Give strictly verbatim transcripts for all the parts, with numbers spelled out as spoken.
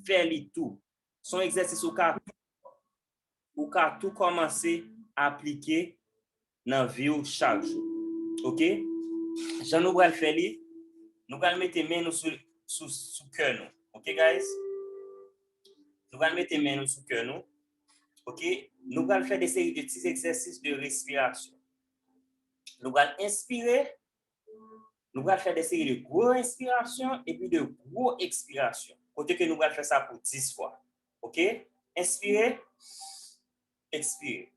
fè li tou. Se yon egzèsis ou ka tou, ou ka tou kòmanse aplike nan vi w chak jou. Oke? Jan nou pral fè li, nou pral mete men nou sou, sou, sou kè nou. Oke, guys? Nou pral mete men nou sou kè nou. Oke? Nou pral fè de seri de ti egzèsis de respirasyon. Nou pral enspire, nou pral fè de seri de gwo enspirasyon epi de gwo ekspirasyon. Kote ke nou pral fè sa pou dis fwa. Oke? Enspire, ekspire.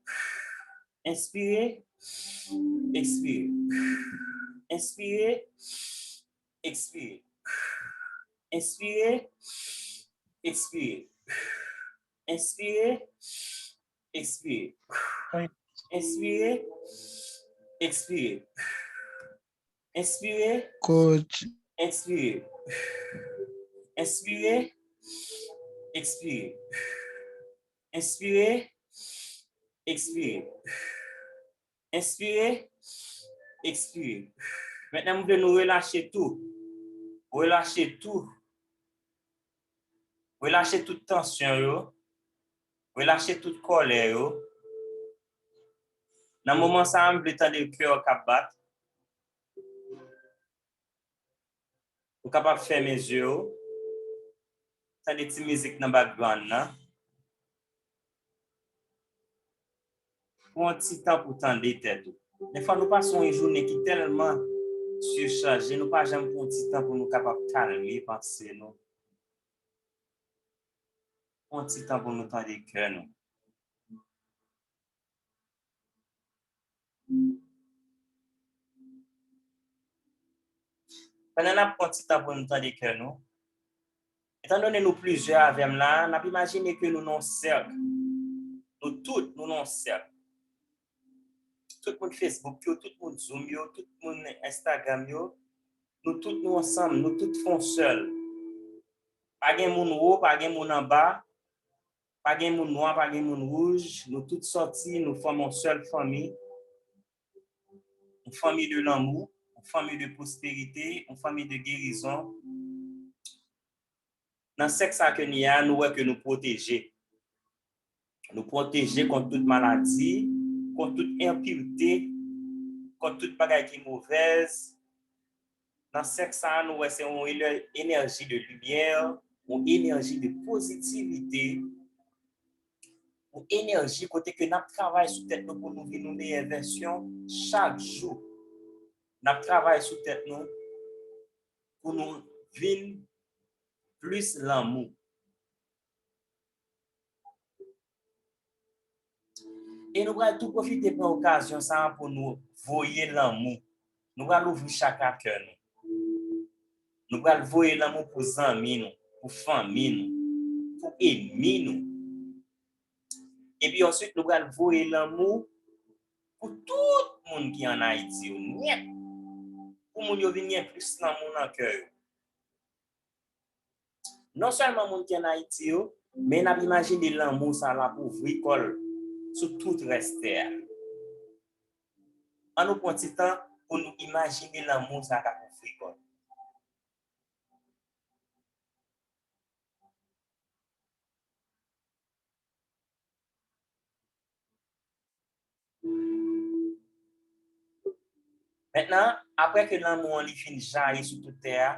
Enspire, ekspire. Enspire, ekspire. Enspire, ekspire. Enspire, ekspire. Enspire, ekspire. Enspire, coach, ekspire. Enspire, ekspire. Enspire, ekspire. Enspire, ekspire. Mentnan, m vle nou relache tou. Relache tou. Relache tout tansyon yo. Relache tout kòlè yo. Nan moman sa a, m vle tande kè w k ap bat. Ou kapab fèmen zye w, tande ti mizik nan background nan. Pran yon ti tan pou tande tèt ou. Defwa nou pase yon jounen ki tèlman sichaje, nou pa janm pran yon ti tan pou nou kapab kalme panse nou. Pran yon ti tan pou nou tande kè nou. Pandan n ap pran ti tan pou nou tande kè nou, etandone nou plizyè avè m la, n ap imajine ke nou nan yon sèk. Nou tout, nou nan yon sèk. Tout moun Facebook yo, tout moun Zoom yo, tout moun Instagram yo, nou tout nou ansanm, nou tout fè yon sèl. Pa gen moun wo, pa gen moun anba, pa gen moun nwa, pa gen moun wouj, nou tout sòti, nou fòme yon sèl fanmi. Yon fanmi de lanmou, yon fanmi de pwosperite, yon fanmi de gerizon. Nan sèk sa ke n ye a, nou wè ke nou pwoteje. Nou pwoteje kont tout maladi, kont tout enpirte, kont tout bagay ki movèz. Nan sèk sa a, nou wè se yon enè-, enèji de limyè, yon enèji de pozitivite, yon enèji kote ke n ap travay sou tèt nou pou nou vin yon meyè vèsyon chak jou. N ap travay sou tèt nou pou nou vin plis lanmou. E nou pral tou pwofite pran okazyon sa a pou nou voye lanmou. Nou pral ouvri chakra kè nou. Nou pral voye lanmou pou zanmi nou, pou fanmi nou, pou enmi nou. Epi answit, nou pral voye lanmou pou tout moun ki ann Ayiti yo nèt. Pou moun yo vin gen plis lanmou nan kè yo. Non sèlman moun ki ann Ayiti yo, men n ap imajine lanmou sa l ap ouvri kò l sou tout rès tè a. An nou pran ti tan pou nou imajine lanmou sa k ap ouvri kò l. Mentnan, apre ke lanmou an li fin jayi sou tout tè a,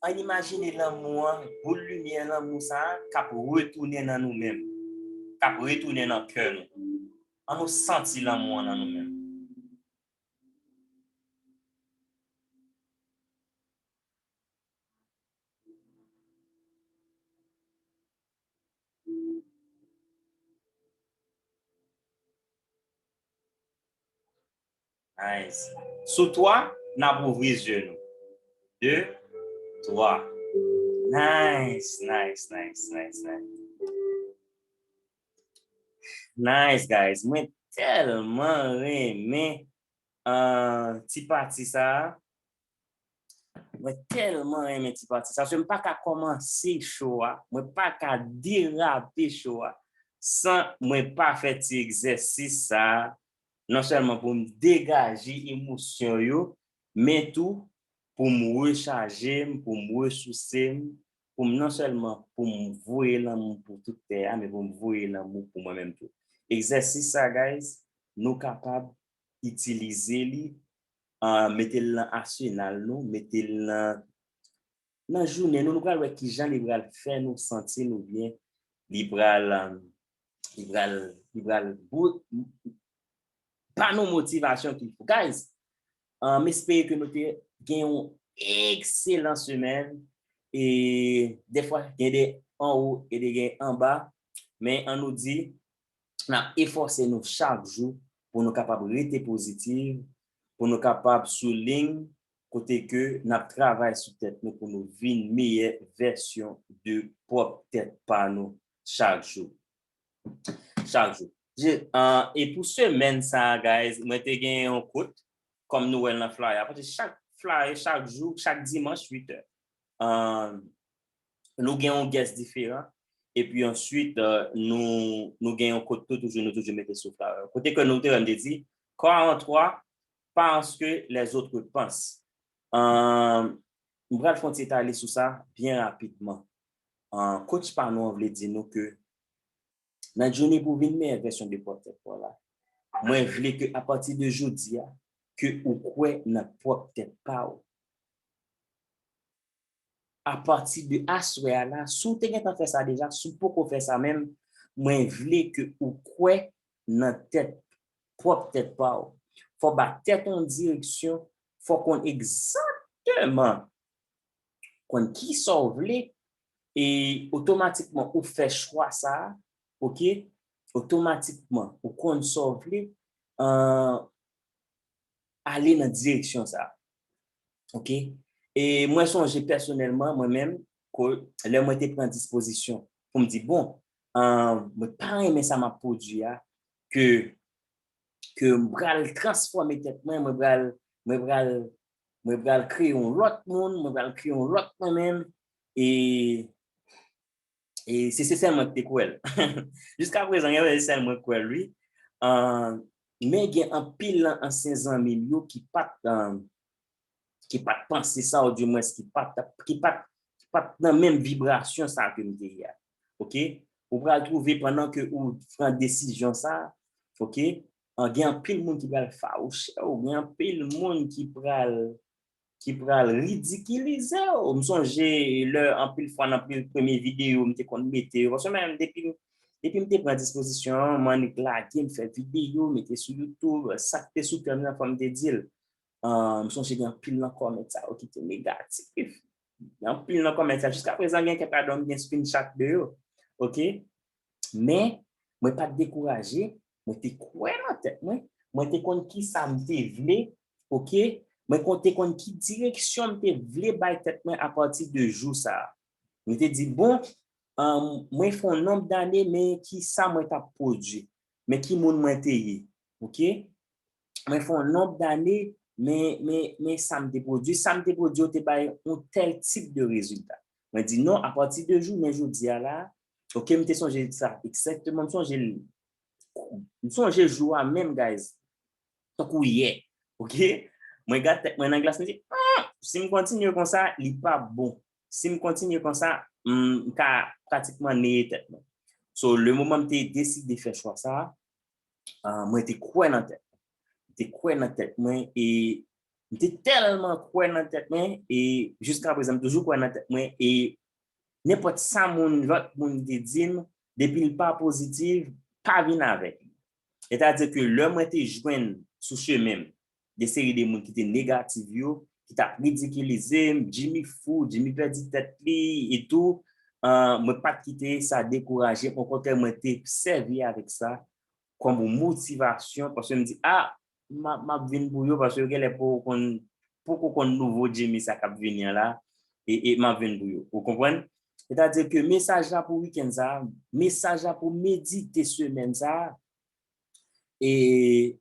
ann imajine lanmou an, boul limyè lanmou sa a, k ap retounen nan nou menm, k ap retounen nan kè nou. An nou santi lanmou an nan nou menm. Nice. Sou twa, n ap ouvri zye nou. De, twa. Nice, nice, nice, nice, nice. Nice, guys. Mwen tèlman renmen, ah, ti pati sa a. Mwen tèlman renmen ti pati sa, paske m pa ka kòmanse show a, mwen pa ka derape show a, san mwen pa fè ti egzèsis sa a, non sèlman pou m degaje emosyon yo, men tou pou m rechaje m, pou m resouse m, pou m non sèlman pou m voye lanmou pou tout tè a, men pou m voye lanmou pou mwen menm tou. Egzèsis sa, guys, nou kapab itilize li, uh, mete l nan asenal nou, mete l nan, nan jounen nou, nou pral wè kijan li pral fè nou santi nou byen, li pral, uh, li pral, li pral ba nou motivasyon ki fò. Guys, uh, m espere ke nou te gen yon ekselan semèn. E defwa, gen de anwo e de gen anba. Men an nou di, n ap efòse nou chak jou pou nou kapab rete pozitiv, pou nou kapab sou liy kote ke n ap travay sou tèt nou pou nou vin meyè vèsyon de pwòp tèt pa nou chak jou. Chak jou. Je, uh, e pou semèn sa, guys, mwen te gen yon kout, kòm nou wè l nan flyer. Paske chak flyer, chak jou, chak dimanch, uit è. Uh, nou gen yon guest diferan. Epi answit, uh, nou, nou gen yon kout tou, toujou, nou toujou mete sou flyer. Kote ke nou te wè m te di, quarante-trois, parce que les autres pensent. Uh, m pral fè yon ti etale sou sa byen rapidman. Uh, coach pa nou an vle di nou ke nan jounen pou vin meyè vèsyon de pwòp tèt pa w la, mwen vle ke apati de jodi a, ke ou kwè nan pwòp tèt pa w. Apati de aswè a la, si w te gentan fè sa deja, si w poko fè sa menm, mwen vle ke ou kwè nan tèt, pwòp tèt pa w. Fò w ba tèt ou yon direksyon, fò w konn egzakteman konn kisa w vle, e otomatikman ou fè chwa sa a, oke? Otomatikman ou konn sa w vle, uh, ale nan direksyon sa a. Oke? E mwen sonje pèsonèlman, mwen menm, ke lè mwen te pran dispozisyon pou m di, bon, uh, mwen pa renmen sa m ap pwodui a, ke, ke m pral transfòme tèt mwen, mwen pral, mwen pral, mwen pral kreye yon lòt moun, mwen pral kreye yon lòt mwen menm, e, e se, se sèl mwen ki te kwè l. Jiska prezan, gen se sèl mwen ki kwè l, wi. Uh, men gen anpil nan ansyen zanmi m yo ki pa t, uh, ki pa t panse sa, oudimwens ki pa t, ki pa t, ki pa t nan menm vibrasyon sa ke m te ye a. Oke? Ou pral twouve pandan ke ou pran desizyon sa, oke? An, gen anpil moun ki pral fawouche w, gen anpil moun ki pral, ki pral ridikilize w. M sonje lè anpil fwa nan pre-, premye videyo m te konn mete yo, paske mwen menm depi, depi m te pran dispozisyon an, m annik lage, m fè videyo, mete sou YouTube, sa k te sou kè m nan, fò m te di l. Ah, m sonje gen anpil nan kòmantè sa yo ki te negatif. Gen anpil nan kòmantè sa. Jiska prezan, gen kèk ladan m gen screenshot de yo. Oke? Men, mwen pa t dekouraje, mwen te kwè nan tèt mwen, mwen te konn kisa m te vle, oke? Mwen kon-, te konn ki direksyon m te vle bay tèt mwen apati de jou sa a. Mwen te di, bon, ahn, mwen fè yon nonb dane, men kisa mwen t ap pwodui? Men ki moun mwen te ye? Oke? Mwen fè yon nonb dane, men, men, men sa m te pwodui, sa m te pwodui yo te bay yon tèl tip de rezilta. Mwen di non, apati de jounen jodi a la, oke, m te sonje sa, egzakteman, m sonje l, m sonje jou a menm, guys, tankou yè, oke? Mwen gade tèt mwen nan glas, mwen di, "Hmm, si m kontinye konsa, li p ap bon. Si m kontinye konsa, m, m ka pratikman neye tèt mwen." So, le moman m te deside fè chwa sa a, ah, mwen te kwè nan tèt mwen. M te kwè nan tèt mwen e m te tèlman kwè nan tèt mwen e jiska prezan m toujou kwè nan tèt mwen e nenpòt sa moun, lòt moun te di m, depi l pa pozitif, pa vin avèk li. Sètadi ke lè mwen te jwenn sou chemen m de seri de moun ki te negatif yo, ki t ap ridikilize m, Jimmy fou, Jimmy pèdi tèt li e tou, ah, mwen pa t kite sa dekouraje m, okontrè, mwen te sèvi avèk sa kòm yon motivasyon, paske m di, a, m ap, m ap vin pou yo, paske yo genlè poko konn, poko konn nouvo Jimmy sa k ap vini an la, e, e m ap vin pou yo. Ou konprann? Sètadi ke mesaj la pou wikenn sa a, mesaj la pou medite semèn sa a, e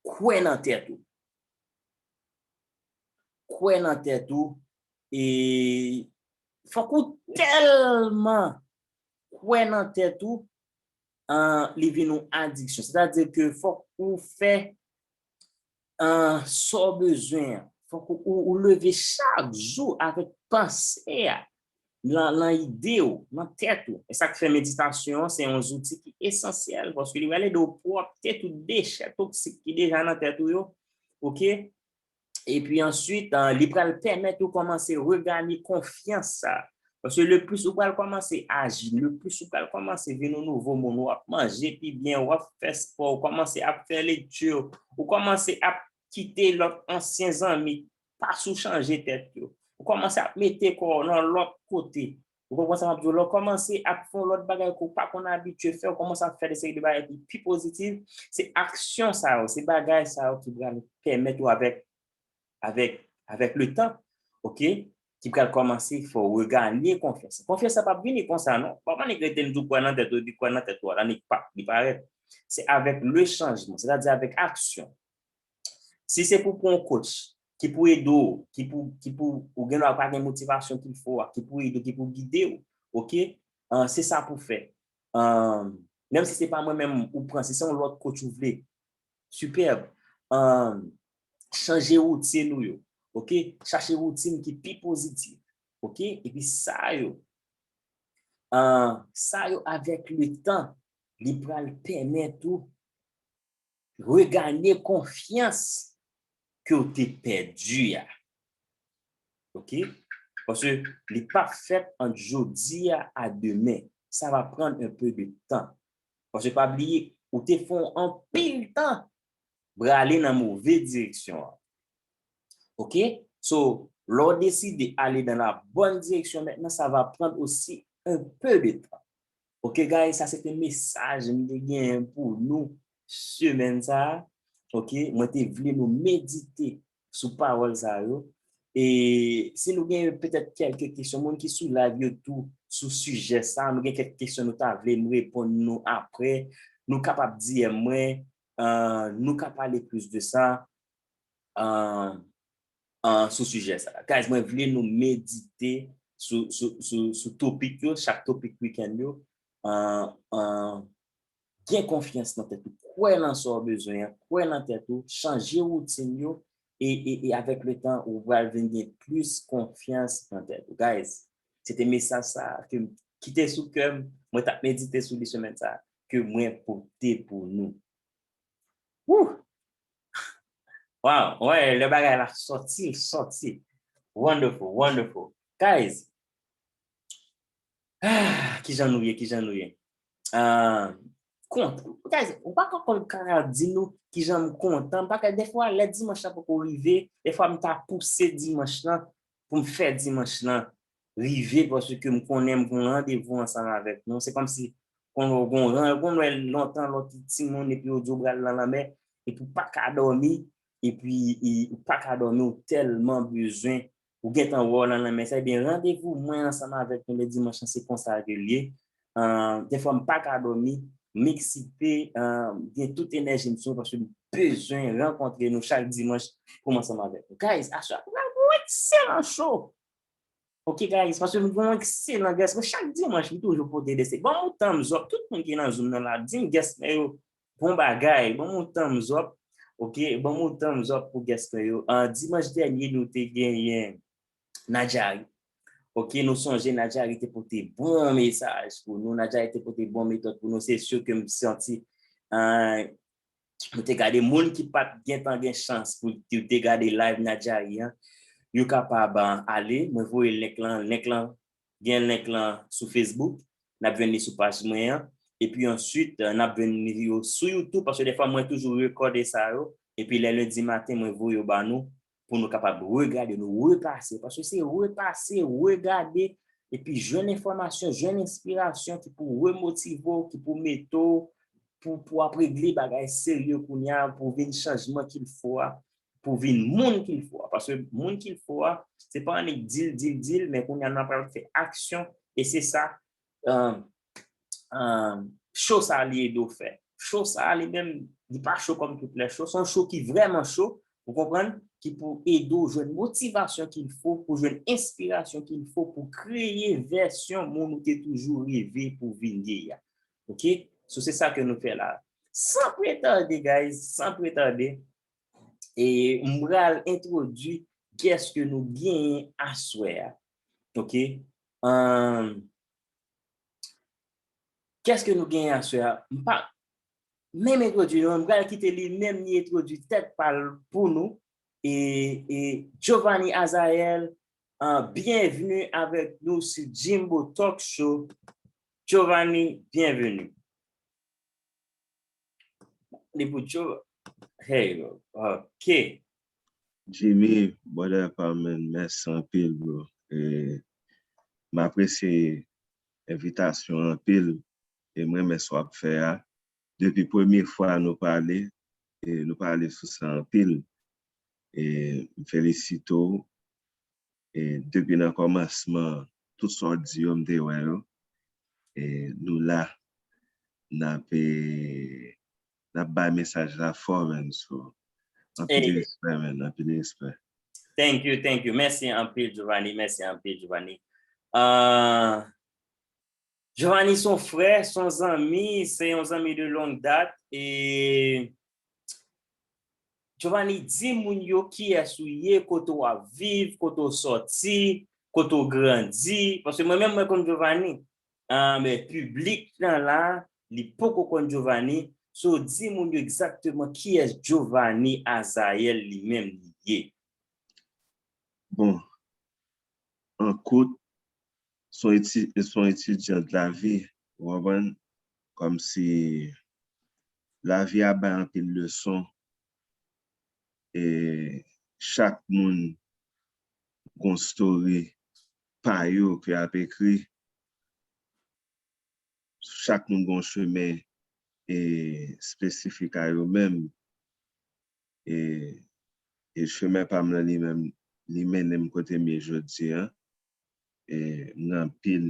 kwè nan tèt ou. Kwè nan tèt ou, e fòk ou tèlman kwè nan tèt ou, ah, li vin yon adiksyon. Sètadi ke fòk ou fè, ah, sa w bezwen an. Fòk ou, ou, ou leve chak jou avèk panse a. nan, nan ide w, nan tèt ou. E sa k fè meditasyon an se yon zouti ki esansyèl, paske li pral ede w pwòpte tout dechè toksik ki deja nan tèt ou yo. Oke? Epi answit, ah, li pral pèmèt ou kòmanse reganye konfyans sa. Paske le plis ou pral kòmanse aji, le plis ou pral kòmanse vin yon nouvo moun, w ap manje pi byen, w ap fè spò, ou kòmanse ap fè lekti, ou kòmanse ap kite lòt ansyen zanmi, pa sou chanje tèt yo. Ou kòmanse ap mete kò w nan lòt kote. Ou konprann sa m ap di w? Lè w kòmanse ap fè yon lòt bagay ke w pa konn abitye fè, ou kòmanse ap fè de seri de bagay ki pi pozitif, se aksyon sa yo, se bagay sa yo ki pral pèmèt ou avèk, avèk, avèk le tan, oke, ki pral kòmanse fè w reganye konfyans. Konfyans la p ap vini konsa, non. Pa annik rete m di w kwè nan tèt ou, epi kwè nan tèt ou, la, li p ap, li parèt. Se avèk le chanjman, sètadi avèk aksyon. Si se pou pran yon coach ki pou ede w, ki pou, ki pou, ou gen dwa pa gen motivasyon ki l fò a, ki pou ede w, ki pou gide w, oke? Ah, se sa pou fè. Ah, menm si se pa mwen menm ou pran, si se yon lòt coach ou vle, sipèb. Ah, chanje woutin ou yo, oke? Chache woutin ki pi pozitif, oke? Epi sa yo, ah, sa yo avèk le tan, li pral pèmèt ou reganye konfyans ke w te pèdi a. Oke? Paske li p ap fèt ant jodi a a demen. Ça va prendre un peu de temps. Paske pa bliye, ou te fè yon anpil tan brale nan move direksyon an. Oke? So, lè w deside ale dans la bonne direction maintenant, ça va prendre aussi un peu de temps. Oke, guys, sa se te mesaj m te genyen pou nou semèn sa a. Oke, mwen te vle nou medite sou pawòl sa yo. E si nou gen petèt kèlke kesyon, moun ki sou live yo tou sou sijè sa, nou gen kèk kesyon nou ta vle m reponn nou apre, nou kapab D M mwen, ah, nou ka pale plis de sa, ah, ah, sou sijè sa. Guys, mwen vle nou medite sou, sou, sou, sou topik yo, chak topik wikenn yo. Ah, ah, gen konfyans nan tèt ou, kwè nan sa w bezwen an, kwè nan tèt ou, chanje woutin yo, e, e, e avèk le tan, ou pral vin gen plis konfyans nan tèt ou. Guys, se te mesaj sa a ke m kite sou kè m, mwen t ap medite sou li semèn sa a, ke mwen pote pou nou. Woo! Wow, wè, lè bagay la sòti, l sòti. Wonderful, wonderful. Guys, ah, kijan nou ye, kijan nou ye? Ah, kontan. Guys, ou pa ka konn ka di nou kijan m kontan. M pa ka, dèfwa, lè dimanch la poko rive, dèfwa m ta pouse dimanch lan pou m fè dimanch lan rive, paske m konnen m gen yon randevou ansanm avèk nou. Se kòmsi, konn ou gen yon ran-, konn wè lontan lè w te timoun epi yo di w pral nan lanmè, epi w pa ka dòmi, epi, e, ou pa ka dòmi, ou tèlman bezwen, ou gentan wè w nan lanmè sa. Ebyen, randevou mwen ansanm avèk nou lè dimanch lan, se konsa ke l ye. Ah, dèfwa m pa ka dòmi, m eksite, ah, m gen tout enèji m sou mwen paske m bezwen rankontre nou chak dimanch pou m ansanm avèk nou. Guys, aswè a, nou gen yon ekselan show. Ok, guys, paske nou gen yon ekselan guest. Mwen, chak dimanch, m toujou pote de se. Ban m yon thumbs up. Tout moun ki nan Zoom nan la, di m guest mwen yo, bon bagay. Ban m yon thumbs up. Ok, ban m yon thumbs up pou guest mwen yo. Ah, dimanch dènye, nou te genyen Nadjari. Ok, nou sonje Nadjari te pote bon mesaj pou nou. Nadjari te pote bon metòd pou nou. Se si ke m santi, ah, nou te gade moun ki pa t gentan gen chans pou yo te gade live Nadjari an. Yo kapab, ah, ale. Mwen voye link lan. Link lan, gen link lan sou Facebook. N ap jwenn li sou paj mwen an. Epi answit, ah, n ap jwenn li yo sou YouTube, paske dèfwa mwen toujou rekòde sa yo. Epi lè lendi maten, mwen voye yo ba nou pou nou kapab regade, nou repase. Paske se repase, regade, epi jwenn enfòmasyon, jwenn enspirasyon ki pou remotive w, ki pou mete w, pou, pou w ap regle bagay serye kounye a, pou w vin chanjman ki l fò a, pou w vin moun ki l fò a. Paske moun ki l fò a, se pa annik di l, di l, di l, men kounye a nou ap fè aksyon, e se sa, ah, ah, show sa a li ede w fè. Show sa a li menm, li pa cho kòm tout lè show. Se yon show ki vrèman cho, ou konprann, ki pou ede w jwenn motivasyon ki l fo, pou jwenn enspirasyon ki l fo, pou kreye vèsyon moun ou te toujou reve pou vin ye a. Ok? So, se sa ke nou fè la. San plis tande, guys, san plis tande, e m pral entwodui guest ke nou genyen aswè a. Ok? Ahn, kiyès ke nou genyen aswè a? M pa menm entwodui non, m pral kite li menm li entwodui tèt pa l pou nou. E, e Giovanni Azael, ahn, byenvni avèk nou sou Jimbo Talk Show. Giovanni, byenvni. Li pou Giovanni. Hey, ok. Jimmy, brother pa m, man, mèsi anpil, bro. E, m apresye envitasyon anpil e m renmen sa w ap fè a. Depi premye fwa nou pale, e, nou pale sou sa anpil. E, m felisite w. E, depi nan kòmansman, tout sa w di yo, m te wè yo. E, nou la, n ap, e, n ap bay mesaj la fò, man. So, anpil respè, man. Anpil respè. Thank you, thank you. Mèsi anpil, Giovanni. Mèsi anpil, Giovanni. Uh, Giovanni se yon frè, se yon zanmi, se yon zanmi de long dat. E Giovanni, di moun yo kiyès ou ye, kote w ap viv, kote w sòti, kote w grandi. Paske mwen menm, mwen konn Giovanni. Ah, men piblik lan la, li poko konn Giovanni. So, di moun yo egzakteman kiyès Giovanni Azael li menm li ye. Bon, an kout, se yon etidyan de lavi, ou konprann? Kòmsi lavi a bay anpil leson, e chak moun gon story pa yo ke y ap ekri. Chak moun gon chemen e espesifik a yo menm. E, e chemen pa m nan li menm, li mennen m kote m ye jodi a. E m gen anpil,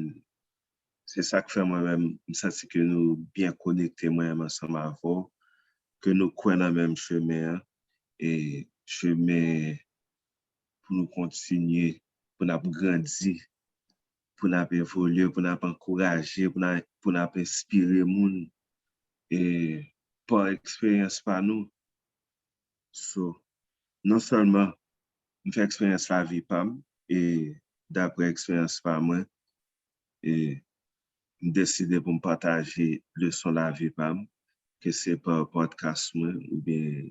se sa k fè mwen menm, m santi ke nou byen konekte mwen menm ansanm avè w, ke nou kwè nan menm chemen an. E chemen pou nou kontinye, pou n ap grandi, pou n ap evolye, pou n ap ankouraje, pou n ap, pou n ap enspire moun e pa eksperyans pa nou. So, non sèlman m fè eksperyans lavi pa m e daprè eksperyans pa mwen, e m deside pou m pataje leson lavi pa m, ke se pa podcast mwen oubyen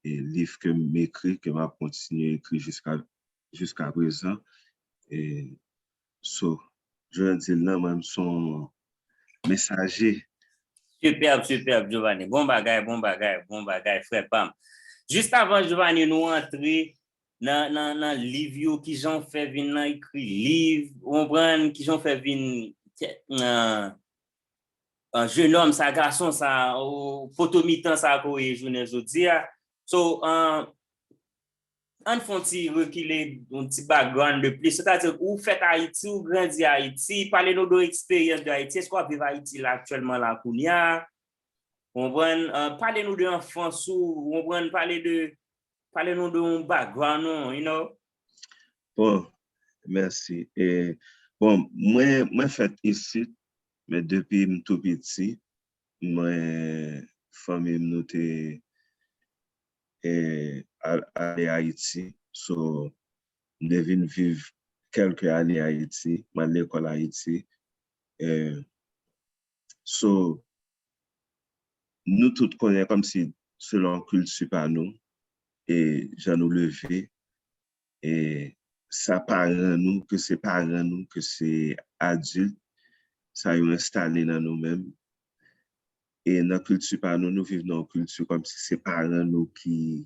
e liv ke m ekri, ke m ap kontinye ekri jiska jiska prezan. E so, jan di l nan, mwen m se yon mesaje. Superb, superb, Giovanni. Bon bagay, bon bagay, bon bagay, frè pa m. Jis avan, Giovanni, nou antre nan, nan, nan liv yo, kijan w fè vin nan ekri liv, ou konprann, kijan w fè vin nan, nan jenòm sa, gason sa, poto mitan sa ke w ye jounen jodi a. So, uh, ann fè yon ti rekile, yon ti background de plis. Sètadi, ou fèt Ayiti, ou grandi Ayiti, pale nou de eksperyans de Ayiti. Èske w ap viv Ayiti la aktyèlman la kounye a? Ou konprann? Uh, pale nou de anfans ou, ou konprann? Pale de, pale nou de yon background ou, you know? Bon, mèsi. E, bon, mwen, mwen fèt isit, men depi m tou piti, mwen, fanmi m nou te e, al, ale Ayiti. So, m te vin viv kèlke ane Ayiti, m al lekòl Ayiti. E, so, nou tout konnen kòmsi selon kilti pa nou, e jan nou leve, e sa paran nou, ke se paran nou, ke se adilt, sa yo enstale nan nou menm. E nan kilti pa nou, nou viv nan yon kilti kòmsi se paran nou ki,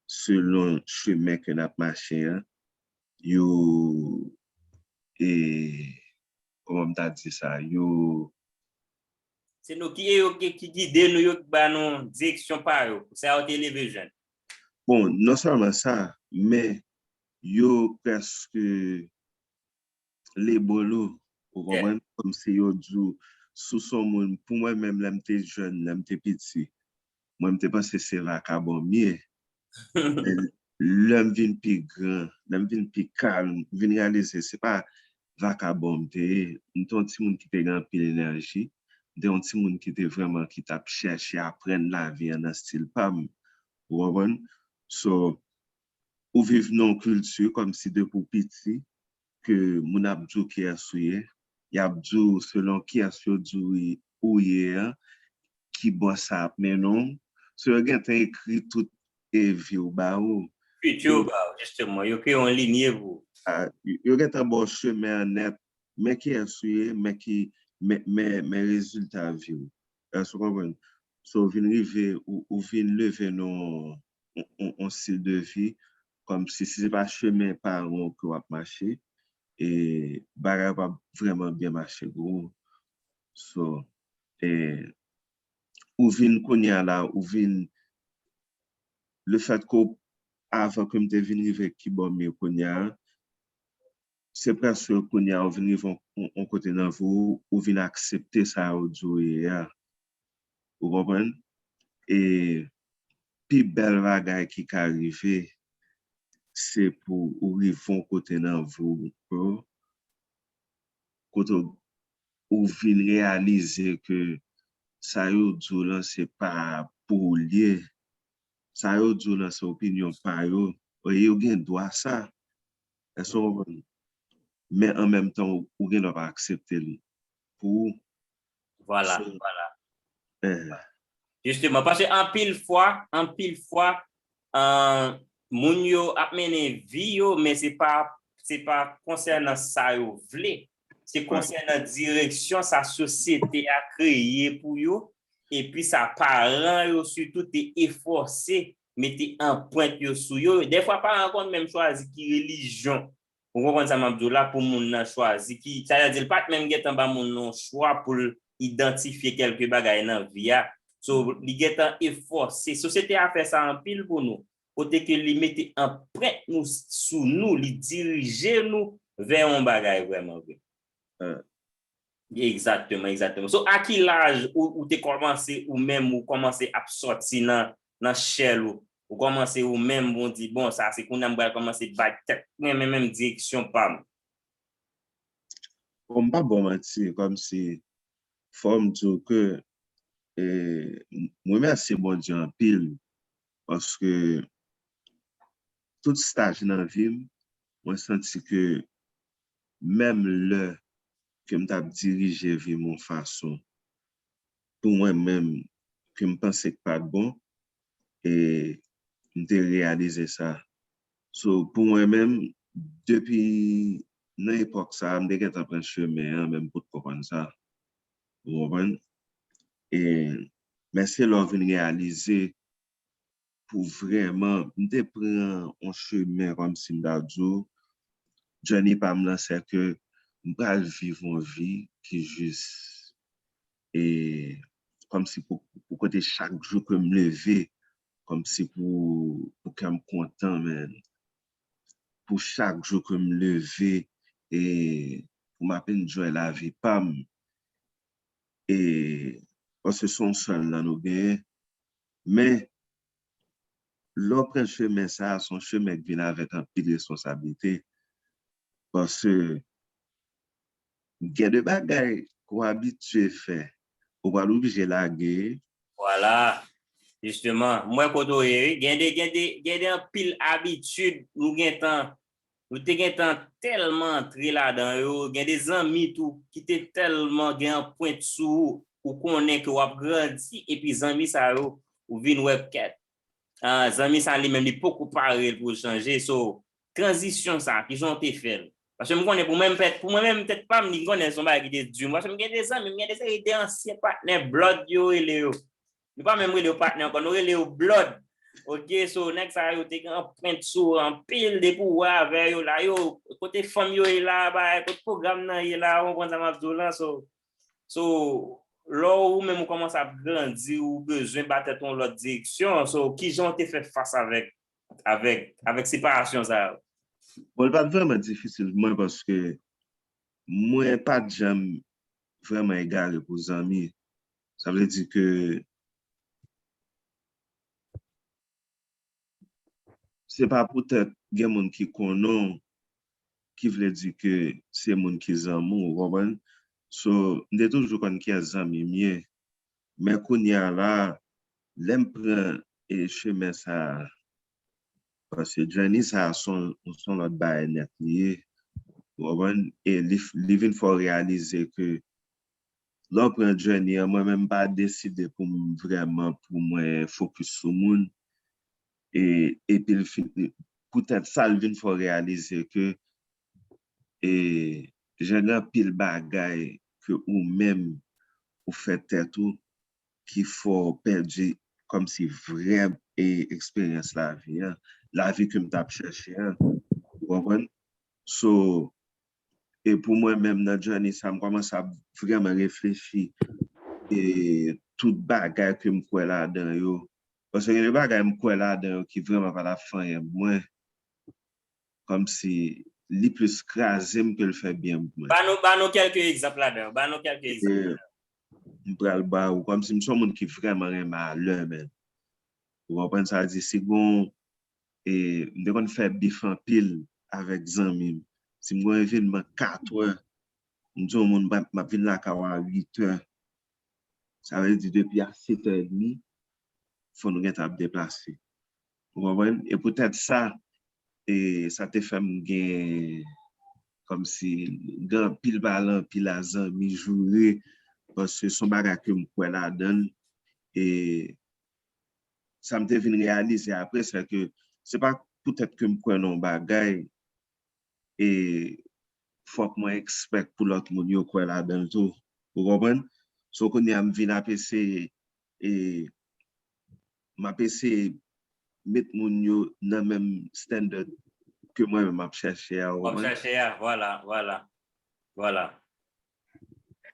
selon chemen ke n ap mache an, yo, e, kòman m ta di sa, yo, Se nou ki, e yo ki, ki gide nou, yo ki ba nou direksyon pa yo. Pou sa yo te leve jèn. Bon, non sèlman sa, men yo prèske label ou, ou konprann? Kòmsi yo di w, si w se yon moun, pou mwen menm, lè m te jèn, lè m te piti, mwen m te panse se vakabon m ye. Men lè m vin pi gran, lè m vin pi kalm, m vin reyalize se pa vakabon m te ye. M te yon timoun ki te gen anpil enèji. M te yon timoun ki te vrèman, ki t ap chèche aprann lavi an nan estil pa m. Ou konprann? So, ou viv nan yon kilti kòmsi depi w piti, ke moun ap di w kiyès ou ye, y ap di w selon kiyès yo di w ou ye an, ki bò sa ap mennen w. So, yo gentan ekri tout e vi w ba ou. Fiti w ba ou, jisteman. Yo kreye yon linye pou ou. Ah, yo gentan ba w chemen an nèt. Men kiyès ou ye, men ki, men, men, men rezilta vi w. Èske w konprann? So, ou vin rive, ou, ou vin leve nan yon, yon, yon stil de vi, kòmsi si se pa chemen paran w ke w ap mache, e bagay yo p ap vrèman byen mache pou ou. So, e, ou vin kounye a la, ou vin, le fèt ke w, avan ke m te vin rive kibò m ye kounye a, se prèske kounye a ou vin rive yon, yon, yon kote nan vi w, ou vin aksepte sa yo di w ye a. Ou konprann? E pi bèl bagay ki ka rive, se pou ou rive yon kote nan vi w, bro, kote w, ou vin reyalize ke sa yo di w lan se pa pou ou l ye. Sa yo di w lan se opinyon pa yo. E yo gen dwa sa. Èske w konprann? Men an menm tan, ou, ou gen dwa pa aksepte l pou ou. Vwala, So, vwala. Eh. Jisteman, paske anpil fwa, anpil fwa, ah, moun yo ap mennen vi yo, men se pa, se pa konsènan sa yo vle. Se konsènan direksyon sa sosyete a kreye pou yo, epi sa paran yo sitou te efòse mete anprent yo sou yo. Dèfwa, paran konn menm chwazi ki relijyon, ou konprann sa m ap di w la, pou moun nan chwazi ki, sa vle di l pa t menm gentan ba moun nan yon chwa pou l idantifye kèlke bagay nan vi a. So, li gentan efòse. Sosyete a fè sa anpil pou nou. Kote ke li mete anprent nou sou nou, li dirije nou vè yon bagay vrèman vre. Eh. Egzakteman, egzakteman. So, a ki laj ou, ou te kòmanse, ou menm, ou kòmanse ap sòti nan, nan shell ou, ou kòmanse ou menm, bon, di, bon, sa se kounye a m pral kòmanse bay tèt mwen, men menm direksyon pa m. Bon, m pa ba w manti, kòmsi, fò m di w ke, e, m remèsye Bondye anpil, paske tout staj nan vi m, mwen santi ke menm lè ke m t ap dirije vi m yon fason, pou mwen menm, ke m panse k pa t bon, e m te reyalize sa. So, pou mwen menm, depi nan epòk sa a, m te gentan pran chemen an, men m potko konn sa. Ou konprann? E, men se lè w vin reyalize pou vrèman, m te pran yon chemen kòmsi m ta di w, journey pa m lan, se ke m pral viv yon vi ki jis, e kòmsi pou, pou kote chak jou ke m leve, kòmsi pou, pou kè m kontan, men pou chak jou ke m leve, e pou m ap enjoy lavi pa m, e paske se yon sèl lan nou genyen. Men, lè w pran chemen sa a, se yon chemen ki vin avèk anpil responsablite. Paske gen de bagay ke w abitye fè, ou pral oblije lage. Vwala. Jisteman, m wè kote w ye, wi. Gen de, gen de, gen de anpil abitid nou gentan, nou te gentan tèlman antre ladan yo. Gen de zanmi tou ki te tèlman gen anprent sou ou, ou konnen ke w ap grandi, epi zanmi sa yo, ou vin wè kèt, ah, zanmi sa li menm, li poko pare l pou l chanje. So, tranzisyon sa, kijan w te fè l? Paske m konnen pou mwen, m pèt, pou mwen menm, tèt pa m, li konnen se yon bagay ki te di. Paske m gen de zanmi, m gen de seri de ansyen patnè blood yo rele yo. Nou pa menm rele yo patnè ankò, nou rele yo blood. Ok, so, nèg sa yo te gen anprent sou anpil, depi w wè avè yo la, yo, kote fanm yo ye la, bagay, kote pwogram nan ye la, w konprann sa m ap di w lan, so, so, lè ou menm ou kòmanse ap grandi, ou bezwen ba tèt ou yon lòt direksyon, so, kijan w te fè fas avèk, avèk, avèk separasyon sa yo? Bon, li pa t vrèman difisil pou mwen paske mwen pa t janm vrèman egare pou zanmi. Sa vle di ke se pa poutèt gen moun ki konnen w ki vle di ke se moun ki zanmi w, ou konprann? So, m te toujou konn kiyès zanmi m ye. Men kounye a la, lè m pran, e, chemen sa a, paske journey sa a se yon, se yon lòt bagay nèt li ye. Ou konprann? E li, li vin fè w reyalize ke lè w pran journey an, mwen menm m pa deside pou m vrèman, pou mwen fokis sou moun. E, epi l fin, poutèt sa, l vin fè w reyalize ke, e, jan gen anpil bagay ke ou menm ou fè tèt ou ki fè w pèdi kòmsi vrè, e, eksperyans lavi an, lavi ke m t ap chèche an. Ou konprann? So, e pou mwen menm nan journey sa, m kòmanse ap vrèman reflechi e tout bagay ke m kwè ladan yo. Paske gen de bagay m kwè ladan yo ki vrèman pa t ap fè anyen pou mwen. Kòmsi li plis kraze m ke l fè byen pou mwen. Ba nou, ba nou kèlke egzanp ladan yo. Ba nou kèlke egzanp. E m pral ba ou, kòmsi m se yon moun ki vrèman renmen alè, men. Ou konprann sa di, si gon, e, m te konn fè bif anpil avèk zanmi m. Si m gon evenman kat è, m di yon moun, m ap, m ap vin lakay ou a uit è. Sa vle di depi a set è edmi, fò nou gentan ap deplase. Ou konprann? E poutèt sa, e sa te fè m gen kòmsi gen anpil pale, anpil a zanmi joure, paske se yon bagay ke m kwè ladan l. E sa m te vin reyalize apre, se ke se pa poutèt ke m kwè nan yon bagay, e fòk mwen expect pou lòt moun yo kwè ladan l tou. Ou konprann? So, kounye a m vin ap eseye, e m ap eseye met moun yo nan menm standard ke mwen menm m ap chèche a, ou konprann? W ap chèche a, vwala, vwala. Vwala.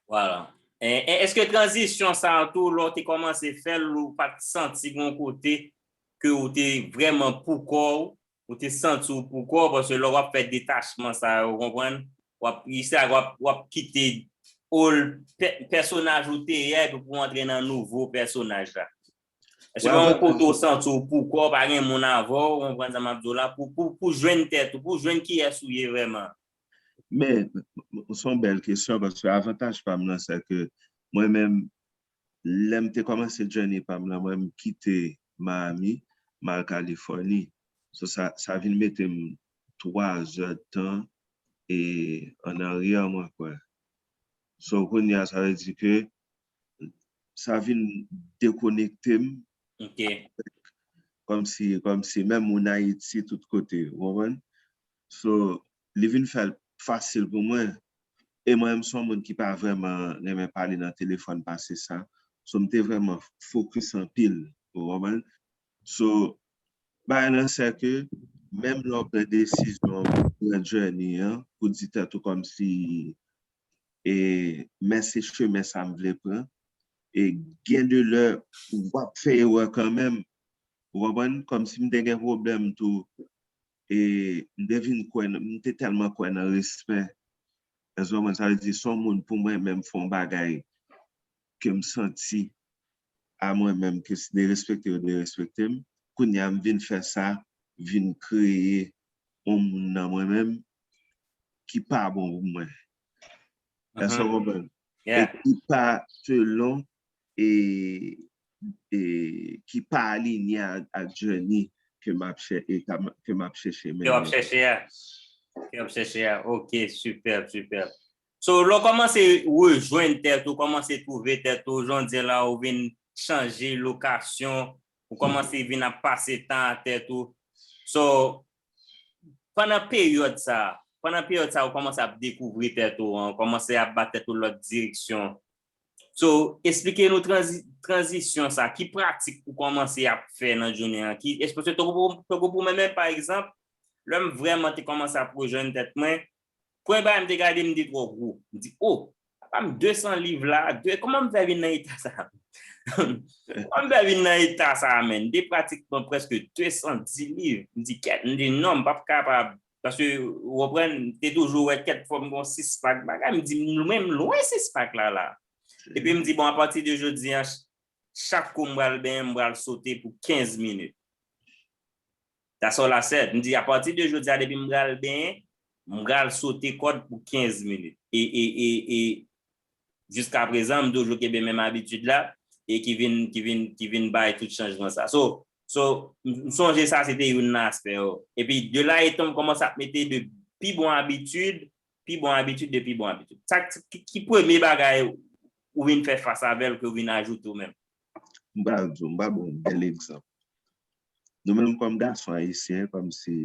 Vwala. E, e, èske tranzisyon sa a tou, lè w te kòmanse fè l, ou pa t santi gon kote ke ou te vrèman pou kò w, ou te santi w pou kò w, paske lè w ap fè detachman sa yo, ou konprann? W ap, se sa, w ap, w ap kite old pè-, pèsonaj ou te ye, epi pou w antre nan nouvo pèsonaj la. Èske pa yon kote w santi w pou kò w, pa gen moun avè w, ou konprann sa m ap di w la, pou, pou, pou jwenn tèt ou, pou jwenn kiyès ou ye vrèman? Men, se yon bèl kesyon, paske avantaj pa m lan, se ke mwen menm, lè m te kòmanse journey pa m lan, mwen, m kite Miami, m al Kalifòni. So, sa, sa vin mete m twa zè tan, e, an aryè, mwen kwè. So, kounye a, sa vle di ke sa vin dekonekte m. Ok. Kòmsi, kòmsi menm moun Ayiti tout kote, ou konprann? So, li vin fè l fasil pou mwen. E mwen, m se yon moun ki pa vrèman renmen pale nan telefòn pase sa. So, m te vrèman fokis anpil, ou konprann? So, bagay lan se ke menm lè w pran desizyon pou pran journey an, pou di tèt ou kòmsi, e, men se chemen sa m vle pran, e gen de lè w ap fè erè kanmenm. Ou konprann? Kòmsi m te gen pwoblèm tou, e m te vin kwè nan, m te tèlman kwè nan respè. Èske w konprann? Sa vle di, se yon moun pou mwen menm fè yon bagay ke m santi a mwen menm ke si derespekte yo derespekte m, kounye a m vin fè sa, vin kreye yon moun nan mwen menm ki pa bon pou mwen. Èske w konprann? E ki pa selon, e, e ki pa alinye a, a journey ke m ap chè-, e ka m, ke m ap chèche mennen. Ke w ap chèche a. Ke w ap chèche a. Ok, sipè, sipè. So, lè w kòmanse rejwenn tèt ou, kòmanse twouve tèt ou, jan w di la, ou vin chanje lokasyon, ou kòmanse vin ap pase tan a tèt ou. So, pandan peryòd sa, pandan peryòd sa, ou kòmanse ap dekouvri tèt ou an, ou kòmanse ap ba tèt ou lòt direksyon. So, esplike nou tranzi-, tranzisyon sa, ki pratik ou kòmanse ap fè nan jounen an, ki, paske tankou pou, tankou pou mwen menm, pa egzanp, lè m vrèman te kòmanse ap rejwenn tèt mwen, premye bagay m te gade, m te twò gwo. M di, "O, papa m de san liv la, de, kòman m fè vin nan eta sa?" Kòman m fè vin nan eta sa, menn? M te pratikman prèske de san dis liv. M di, "Kèt," m di, "Non, m p ap kapab." Paske, ou konprann, m te toujou wè kèt fò m gon sis pak bagay. M di, "M lwen, m lwen sis pak la, la." Epi m di, "Bon, apati de jodi a, ch-, chak kou m pral benyen, m pral sote pou kenz minit." That's all I said. M di, "Apati de jodi a, depi m pral benyen, m pral sote kòd pou kenz minit." E, e, e, e, jiskaprezan, m toujou kenbe menm abitid la, e ki vin, ki vin, ki vin bay tout chanjman sa. So, so, m, m sonje sa, se te youn nan aspè yo. Epi, de la etan, m kòmanse ap mete de pi bon abitid, pi bon abitid de pi bon abitid? Sa ki, ki premye bagay ou vin fè fas avè l ke ou vin ajoute ou menm? M pral di w, m pral ba w yon bèl egzanp. Nou menm kòm gason ayisyen, kòmsi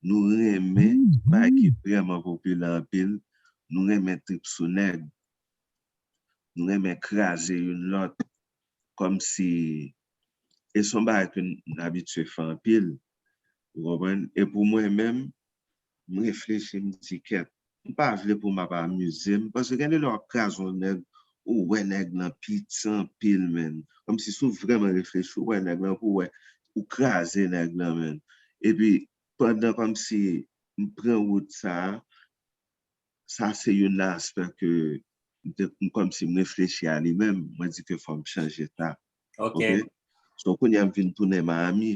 nou renmen bagay ki vrèman popilè anpil, nou renmen trip sou nèg, nou renmen kraze youn lòt, kòmsi e se yon bagay ke n abitye fè anpil, ou konprann? E pou mwen menm, m reflechi, m di kèt, m pa vle pou m ap amize m, paske gen de lè w ap kraze yon nèg, ou wè nèg lan piti anpil, menn. Kòmsi si w vrèman reflechi, ou wè nèg lan, pou w wè, ou kraze nèg lan, menn. Epi, pandan kòmsi m pran wout sa a, sa se youn nan aspè ke m te, m kòmsi m reflechi a li menm, mwen di ke fò m chanje sa. Ok. Ok? So, kounye a m vin tounen Miami.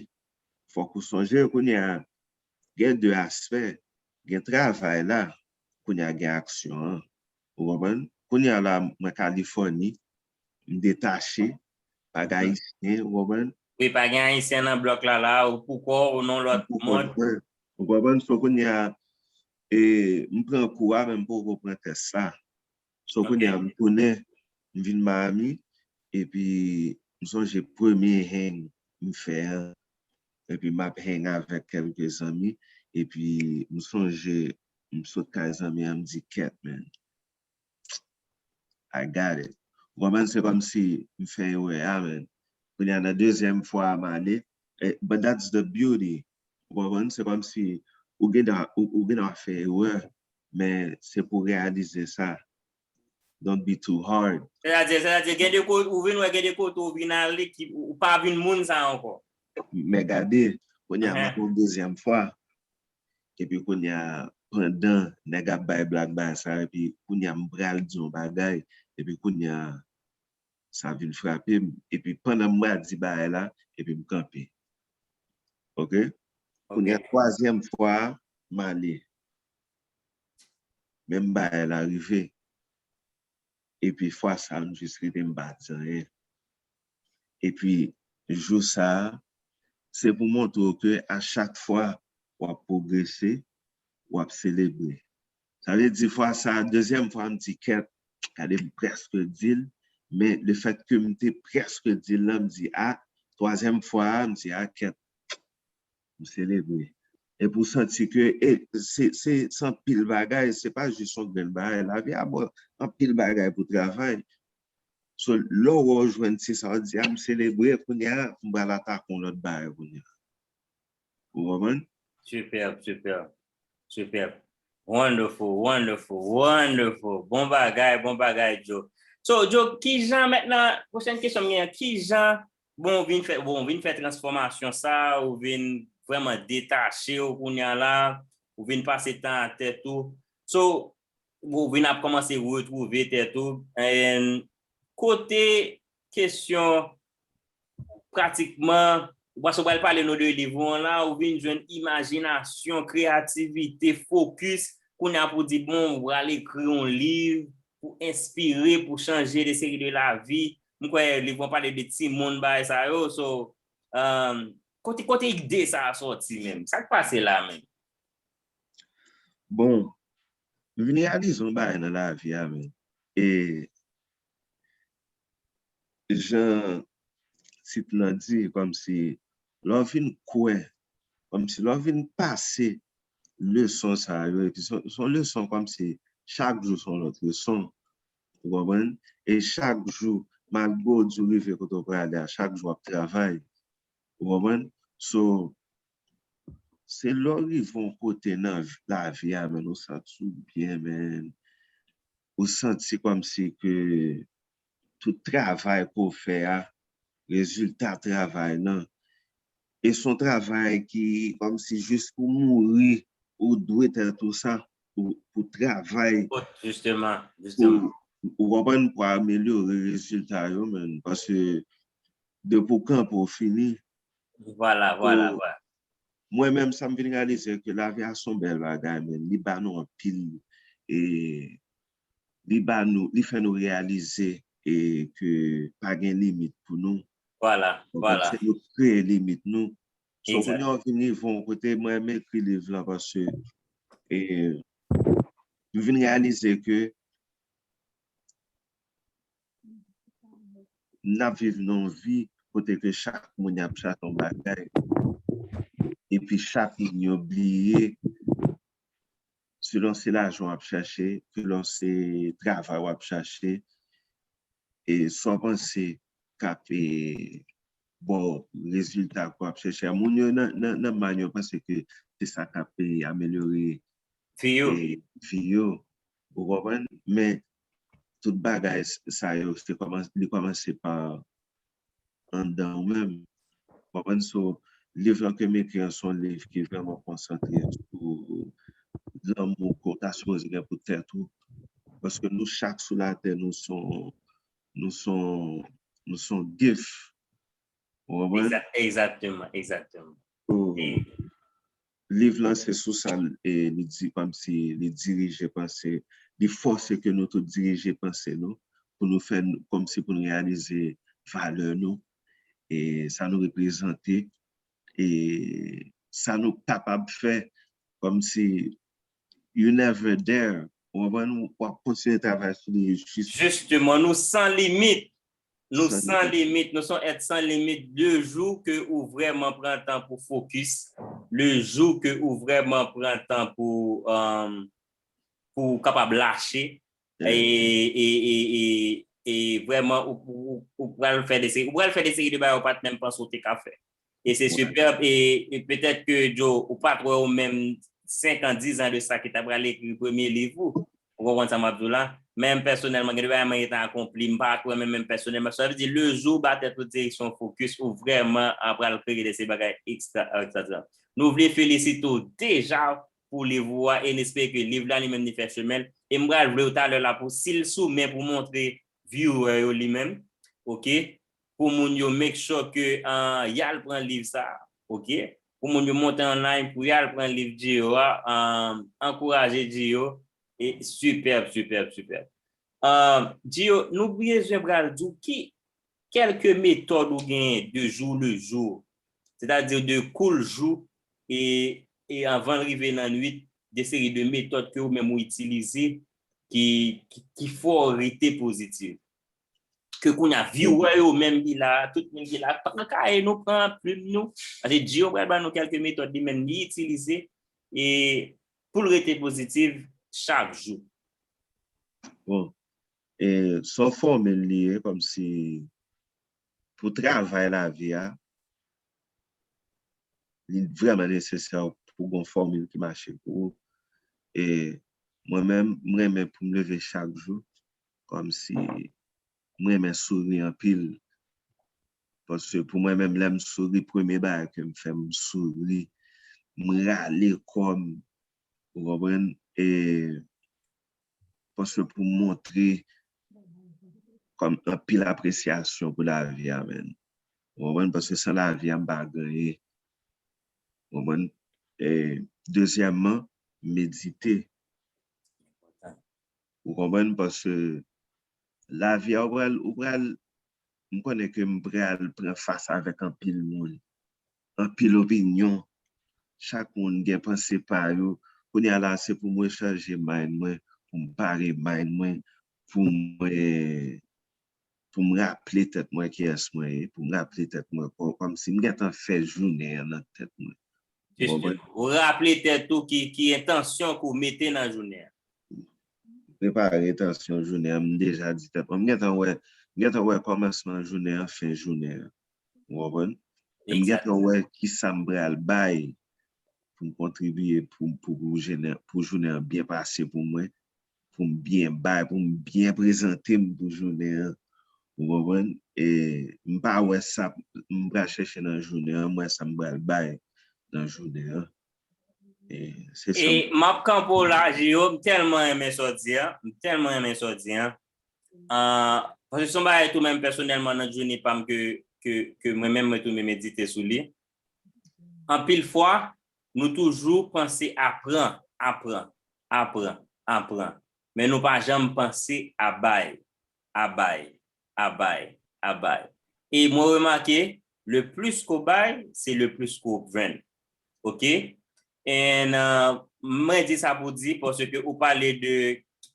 Fòk ou sonje, kounye a, gen de aspè. Gen travay la, kounye a gen aksyon an. Ou konprann? Kounye a la, mwen Kalifòni, m detache, pa gen Ayisyen, ou konprann? Wi, pa gen Ayisyen nan blòk la, la, ou pou kò w, ou nan lòt mond. Ou konprann? So, kounye a, e, m pran kou a, men m poko pran tès la. So, kounye a, m tounen, m vin Miami, epi m sonje premye hang m fè an, epi m ap hang avèk kèlke zanmi, epi m sonje m sot kay zanmi an, m di, kèt, man, I got it. Ou konprann? Se kòmsi m fè erè a, man. Kounye a, nan dezyèm fwa a, m ale, eh, but that's the beauty. Ou konprann? Se kòmsi ou gen dwa, ou, ou gen dwa fè erè, men se pou reyalize sa. Don't be too hard. Sètadi, sètadi, gen de kote, ou vin wè gen de kote, ou vin ale, ki, ou pa vin moun sa ankò. Men gade, kounye a, m ap yon dezyèm fwa. Epi kounye a, pandan nèg ap bay blag bay sa, epi kounye a, m pral di yon bagay, epi kounye a, sa vin frape m. Epi pandan m pral di bagay la, epi m kanpe. Ok? Kounye a, twazyèm fwa a, m ale. Menm bagay la rive. Epi fwa sa a, m jis rete, m pa di anyen. Epi jou sa a, se pou montre w ke a chak fwa w ap pwogrese, w ap selebre. Sa vle di fwa sa a, dezyèm fwa, m di kèt, gade m prèske di l, men lefètke m te prèske di l lan, m di a, twazyèm fwa a, m di a kèt, m selebre. Epi w santi ke e, se, se, se anpil bagay, se pa jis yon grenn bagay. Lavi a ba w anpil bagay pou travay. So, lè w wè w jwenn ti sa, w di, a, m selebre, kounye a, m pral atake yon lòt bagay kounye a. Ou konprann? Superb, superb, superb. Wonderful, wonderful, wonderful. Bon bagay, bon bagay, Joe. So, Joe, kijan mentnan, pwochèn kesyon m genyen, kijan, bon, ou vin fè, bon, ou vin fè transfòmasyon sa, ou vin vrèman detache w kounye a la, ou vin pase tan a tèt ou. So, ou vin ap kòmanse retwouve tèt ou. And kote kesyon pratikman, paske w pral pale nou de liv ou an la, ou vin jwenn imajinasyon, kreyativite, fokis, kounye a pou di, bon, ou pral ekri yon liv pou enspire, pou chanje de seri de lavi. M kwè liv ou an pale de timoun, bagay sa yo. So, um, kote, kote ide sa a sòti menm? Sa k pase la menm? Bon, m vin reyalize yon bagay nan lavi a, men. E jan tit lan di, kòmsi lè w vin kwè, kòmsi lè w vin pase leson sa yo, epi se, se yon leson kòmsi chak jou se yon lòt leson, ou konprann? E chak jou, malgre w di w rive kote w prale a, chak jou w ap travay, ou konprann? So, se lè w rive yon kote nan lavi a, men ou santi w byen, men ou santi kòmsi ke tout travay ke w fè a, rezilta travay lan, e se yon travay ki kòmsi jis pou mouri, ou dwe tèt ou sa, pou, pou travay. Jisteman, jisteman. Ou konprann, pou amelyore rezilta yo, men, paske depi w kanpe, w fini. Vwala, vwala, vwala. Mwen menm, sa m vin reyalize ke lavi a se yon bèl bagay, men li ba nou anpil, e li ba nou, li fè nou reyalize e ke pa gen limit pou nou. Vwala, vwala. Se nou kreye limit nou. So, kounye a w vin rive yon kote, mwen menm ekri liv lan paske e, M vin reyalize ke n ap viv nan yon vi kote ke chak moun y ap chache yon bagay. Epi chak moun yo bliye, selon se lajan w ap chache, selon se travay w ap chache, e sa w panse k ap, e, ba w rezilta ke w ap chache a. Moun yo nan, nan, nan mind yo panse ke se sa k ap, e, amelyore, vi yo. E, vi yo. Ou konprann? Men tout bagay s- sa yo, se kòman, li kòmanse pa anndan ou menm. Ou konprann? So, liv lan ke m ekri an, se yon liv ki vrèman konsantre sou lanmou ke w ta sipoze gen pou tèt ou. Paske nou chak sou latè, nou se yon, nou se yon, nou se yon gift. Ou konprann? Egza- Egzakteman, egzakteman. So, E liv lan se sou sa l, e, li di, kòmsi li dirije panse, li fòse ke nou tout dirije panse nou, pou nou fè n- kòmsi pou nou reyalize valè nou, e sa nou reprezante, e sa nou kapab fè, kòmsi you never there. Ou konprann? W ap kontinye travay sou li jis. Jisteman, nou san limit. Nou San san limit. limit, nou se yon èt san limit. Le jou ke ou vrèman pran tan pou fokis, le jou ke ou vrèman pran tan pou, um, pou w kapab lache, e, e, e, e, e vrèman, ou, ou, ou pral fè de seri, ou pral fè de seri de bagay ou pa t menm panse ou te ka fè. E se Wi. Sipèb, e, e petèt ke, Joe, ou pa t wè ou menm senk an, diz an de sa ki ta pral ekri premye liv ou. Ou konprann sa m ap di w la? Men m pèsonèlman, gen de bagay mwen gentan akonpli, m pa t wè menm, menm pèsonèlman. Sa vle di, le jou ou ba tèt ou direksyon, fokis, ou vrèman a pral kreye de se bagay ekstra, ekstraòdinè. Nou vle felisite w deja pou liv ou a, e n espere ke liv la li menm li fè chemen l. E m pral vle w talè la pou, si l sou men pou montre viewer yo li menm, oke? Pou moun yo make sure ke, ah, y al pran liv sa, oke? Pou moun yo monte online pou y al pran liv Gio a, ah, ankouraje Gio, e sipèb, sipèb, sipèb. Ah, Gio, nou bezwen pral di w ki kèlke metòd ou genyen de jour le jour, sètadi de kou l jou, e, e anvan l rive nan nwit, de seri de metòd ke ou menm ou itilize ki, ki, ki fè w rete pozitif. Ke kounye a, viewer yo menm ki la, tout moun ki la, pran kaye nou, pran plim nou, paske Gio pral ban nou kèlke metòd li menm li itilize, e pou l rete pozitif chak jou. Bon, e se yon fòmil li ye, kòmsi pou travay lavi a, li vrèman nesesè pou gen yon fòmil ki mache pou ou. E mwen menm, m renmen pou m leve chak jou, kòmsi m renmen souri anpil. Paske pou mwen menm, lè m souri, premye bagay ke m fè, m souri, m rale kò m, ou konprann? E paske pou m montre kòm anpil apresyasyon pou lavi a, menn. Ou konprann? Paske san lavi a, m pa gen anyen. Ou konprann? E, dezyèmman, medite. Ou konprann? Paske lavi a, ou pral, ou pral, m konnen ke m pral pran fas avèk anpil moun, anpil opinyon. Chak moun gen panse pa yo. Kounye a la, se pou mwen chanje mind mwen, pou m pare mind mwen, pou mwen, pou m raple tèt mwen kiyès mwen ye, pou m raple tèt mwen kò-, kòmsi m gentan fè jounen an nan tèt mwen. Ou konprann? Ou raple tèt ou ki, ki entansyon ke w mete nan jounen an. Prepare entansyon jounen an, m deja di tèt mwen. M gentan wè, m gentan wè kòmansman jounen an, fen jounen an. Ou konprann? E m gentan wè kisa m pral bay pou m kontribye pou, pou, pou jounen, pou jounen an byen pase pou mwen, pou m byen bay, pou m byen prezante m pou jounen an. Ou konprann? E m pa wè sa m pral chèche nan jounen an, m wè sa m pral bay nan jounen an. E se sa. E m ap kanpe w la, Gio, m tèlman renmen sa w di a, m tèlman renmen sa w di a. Ah, paske se yon bagay tou menm pèsonèlman nan jounen pa m ke, ke, ke mwen menm mwen tou mwen medite sou li. Anpil fwa, nou toujou panse a pran, a pran, a pran, a pran. Men nou pa janm panse a bay, a bay, a bay, a bay. E mwen remake, le plis ke w bay, se le plis ke w ap jwenn. Oke? And uh, mwen di sa pou di, paske ou pale de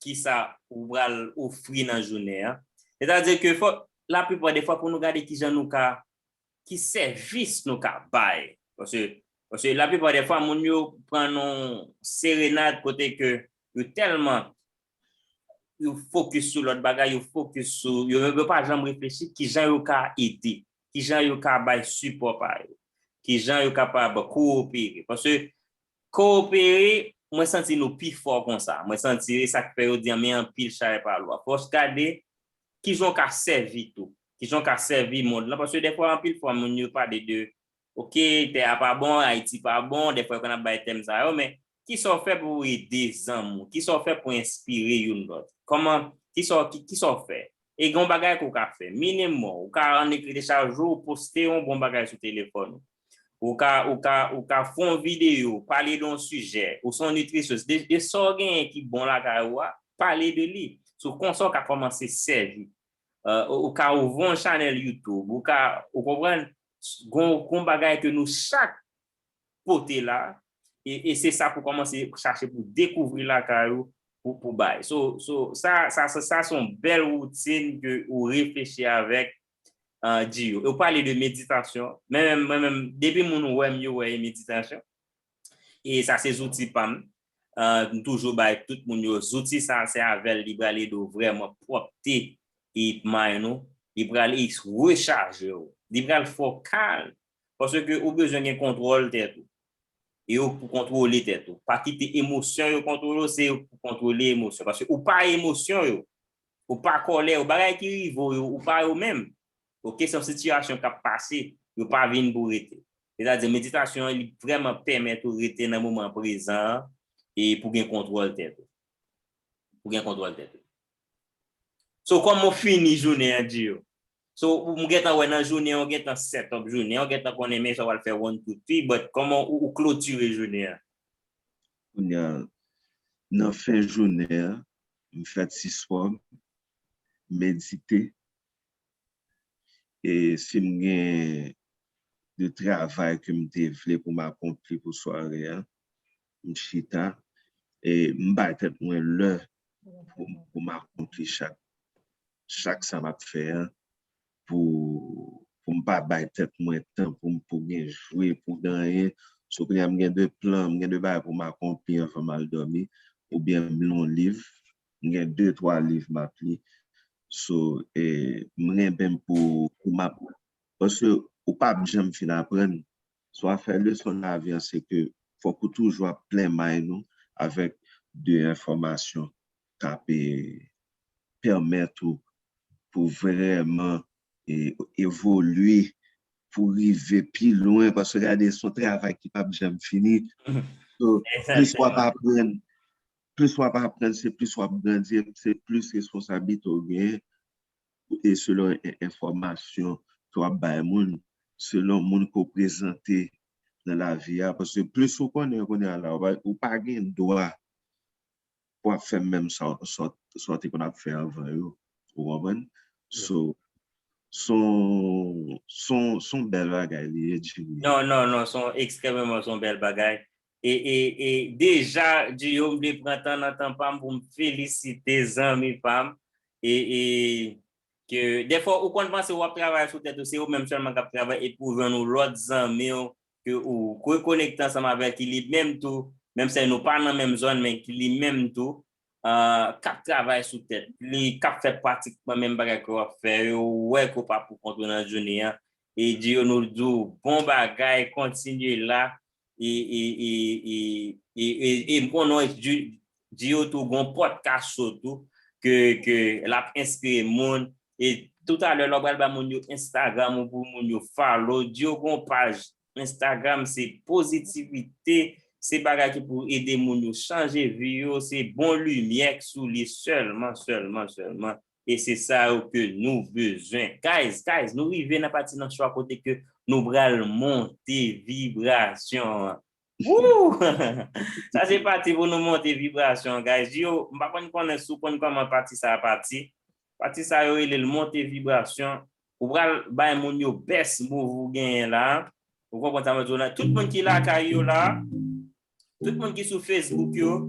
kisa ou pral ofri nan jounen an. Sètadi ke fò, laplipa de fwa pou nou gade kijan nou ka, ki sèvis nou ka bay. Paske, paske laplipa de fwa, moun yo pran yon serenad kote ke yo tèlman yo fokis sou lòt bagay, yo fokis sou, yo, yo pa janm reflechi kijan yo ka ede, kijan yo ka bay sipò pa yo, kijan yo kapab kowopere. Paske kowopere, mwen santi nou pi fò konsa. Mwen santi e sa k fè yo di anmen anpil chay pa lwa. Fò w gade kijan w ka sèvi tou, kijan w ka sèvi mond lan. Paske dèfwa, anpil fwa, moun yo pale de, oke, tè a pa bon, Ayiti pa bon, dèfwa yo konn ap bay tèm sa yo, men kisa w fè pou w ede zanmi w? Kisa w fè pou w enspire youn lòt? Kòman, kisa w, ki, kisa w fè? E gen yon bagay ke w ka fè. Minimòm, ou ka ann ekri de chak jou, ou poste yon bon bagay sou telefòn ou. Ou ka, ou ka, ou ka fè yon videyo, pale de yon sijè, ou se yon nitrisyonist, de, de sa w genyen ki bon lakay ou a, pale de li. So, konsa w ka kòmanse sèvi. Uh, ou ka ouvri yon chanèl YouTube, ou ka, ou konprann, gon, gon bagay ke nou chak pote la, e, e se sa pou kòmanse chache pou dekouvri lakay ou, pou, pou bay. So, so, sa, sa, sa, sa se yon bèl woutin ke ou reflechi avèk, uh, Gio. E ou pale de meditasyon. Men, men, men, men, depi moun wè m, yo wè e meditasyon. E sa se zouti pa m. Uh, m toujou bay tout moun yo zouti sa, se avè l li pral ede w vrèman pwòpte e mind ou. Li pral rechaje w. Li pral fè w kalm. Paske ou bezwen gen kontwòl tèt ou. E ou pou kontwole tèt ou. Pa kite emosyon yo kontwole w, se ou pou kontwole emosyon. Paske ou pa emosyon yo. Ou pa kòlè yo. Bagay ki rive w yo, ou pa yo menm. Oke, se yon sitiyasyon k ap pase. Yo pa vin pou rete. Sètadi, meditasyon an, li vrèman pèmèt ou rete nan moman prezan an e pou gen kontwòl tèt ou. Pou gen kontwòl tèt ou. So, kòman w fini jounen an, Gio? So, m gentan wè nan jounen an, w gentan set up jounen an, w gentan konnen men sa w al fè one, two, three, but kòman ou, ou klotire jounen an? Kounye a, nan fen jounen an, m fè ti spò, m medite. E si m gen de travay ke m te vle pou m akonpli pou sware a, m chita e m bay tèt mwen lè pou, pou m akonpli chak, chak sa m ap fè a pou, pou m pa bay tèt mwen tan pou m pou gen jwe, pou gen anyen. So kounye a m gen de plan, m gen de bagay pou m akonpli anvan m al dòmi, oubyen m li yon liv, m gen de, twa liv m ap li. So, e, m renmen pou, pou m ap, paske ou p ap janm fin aprann. So, afè leson lavi an, se ke fòk ou toujou ap plen mind ou avèk de enfòmasyon k ap, e, pèmèt ou pou vrèman, e, evolye, pou rive pi lwen, paske gade, se yon travay ki p ap janm fini. So, plis w ap aprann, plis w ap aprann, se plis w ap grandi, se plis responsablite w genyen, e selon en-, enfòmasyon ke w ap bay moun, selon moun ke w prezante nan lavi a, paske plis ou konnen, konnen la, ou pa, ou pa gen dwa pou ap fè menm sa, sa, sa w te konn ap fè anvan yo. Ou konprann? So, son, son, son bèl bagay li ye, Jimmy. Non, non, non, son ekstrèmeman son bèl bagay. E, e, e deja, Gio, m vle pran tan nan tan pa m pou m felisite zanmi pa m. E, e ke dèfwa ou konn panse w ap travay sou tèt ou, se ou menm sèlman k ap travay, epi ou jwenn yon lòt zanmi w ke ou rekonekte ansanm avèk li, li menm tou, menm si nou pa nan menm zòn, men ki li menm tou, uh, k ap travay sou tèt li, k ap fè pratikman menm bagay ke w ap fè yo, ou wè ke w pa pou kont ou nan jounen an. E Gio, nou di w bon bagay, kontinye la. E, e, e, e, e, e, e m konnen Gio tou gon pòt kacho tou ke, ke l ap enspire moun. E toutalè, lè w pral ba moun yo Instagram ou pou moun yo follow, Gio gon paj Instagram, se pozitivite, se bagay ki pou ede moun yo chanje vi yo, se bon limyè k sou li sèlman, sèlman, sèlman. E se sa yo ke nou bezwen. Guys, guys, nou rive nan pati nan show a kote ke nou pral monte vibrasyon an. Woo! Sa se pati pou nou monte vibrasyon an, guys. Yo, m pa konn konnen si w konn kòman pati sa a pati. Pati sa yo rele l monte vibrasyon. Ou pral bay moun yo best move ou genyen la. Ou konprann sa mwen di w la. Tout moun ki lakay yo la, Tout moun ki sou Facebook yo,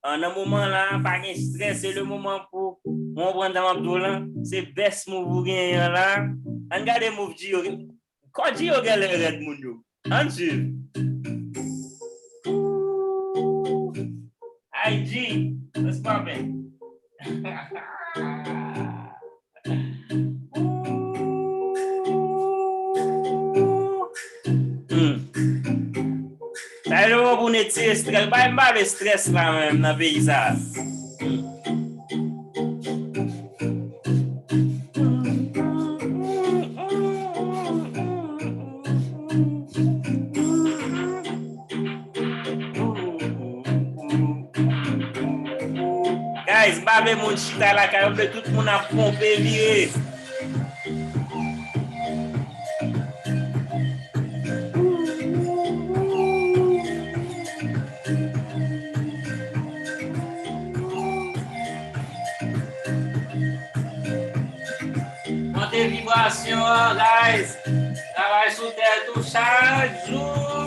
ah, nan moman la, pa gen strès, se le moman pou, mwen konprann sa m ap di w lan, se best move ou genyen an la. Ann gade move Gio. Kò Gio genlè rèd moun yo. Ann swiv. Ay G, what's poppin? Hmm. Sa e lè w pou n etire strès. Bay m pale strès la menm nan peyi sa. Hmm. Guys, m pa vle moun chita lakay, m vle tout moun ap ponpe vire. Monte vibrasyon an, guys. Travay sou tèt ou chak jou.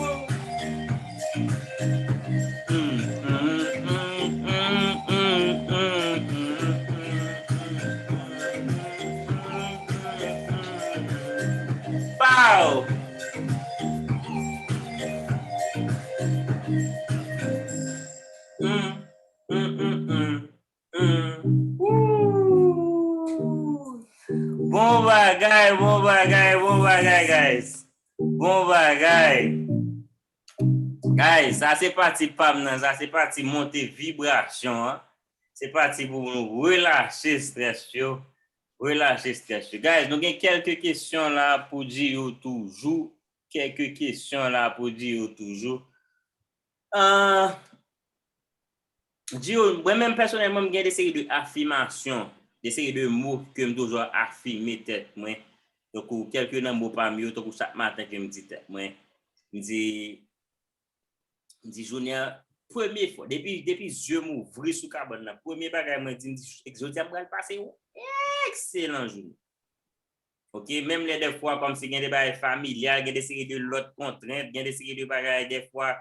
Pow! Mm, mm, mm, mm. Mm. Woo! Bon bagay, bon bagay, bon bagay, guys. Bon bagay. Guys, sa se pati pa m nan, sa se pati monte vibrasyon an. Se pati pou nou relache strès yo. Relache strès yo. Guys, nou gen kèlke kesyon la pou di yo toujou. Kèlke kesyon la pou di yo toujou. Ah, Gio, mwen menm pèsonèlman, m gen de seri de afimasyon, de seri de mo ke m toujou afime tèt mwen. Donk, kèlke nan mo pa m yo, tankou chak maten ke m di tèt mwen, m di, m di jounen an, premye fwa, depi, depi zye m ouvri sou kabann nan, premye bagay mwen di, m di, jodi a m pral pase yon ekselan jounen. Ok, menm lè dèfwa kòmsi gen de bagay familyal, gen de seri de lòt kontrent, gen de seri de bagay dèfwa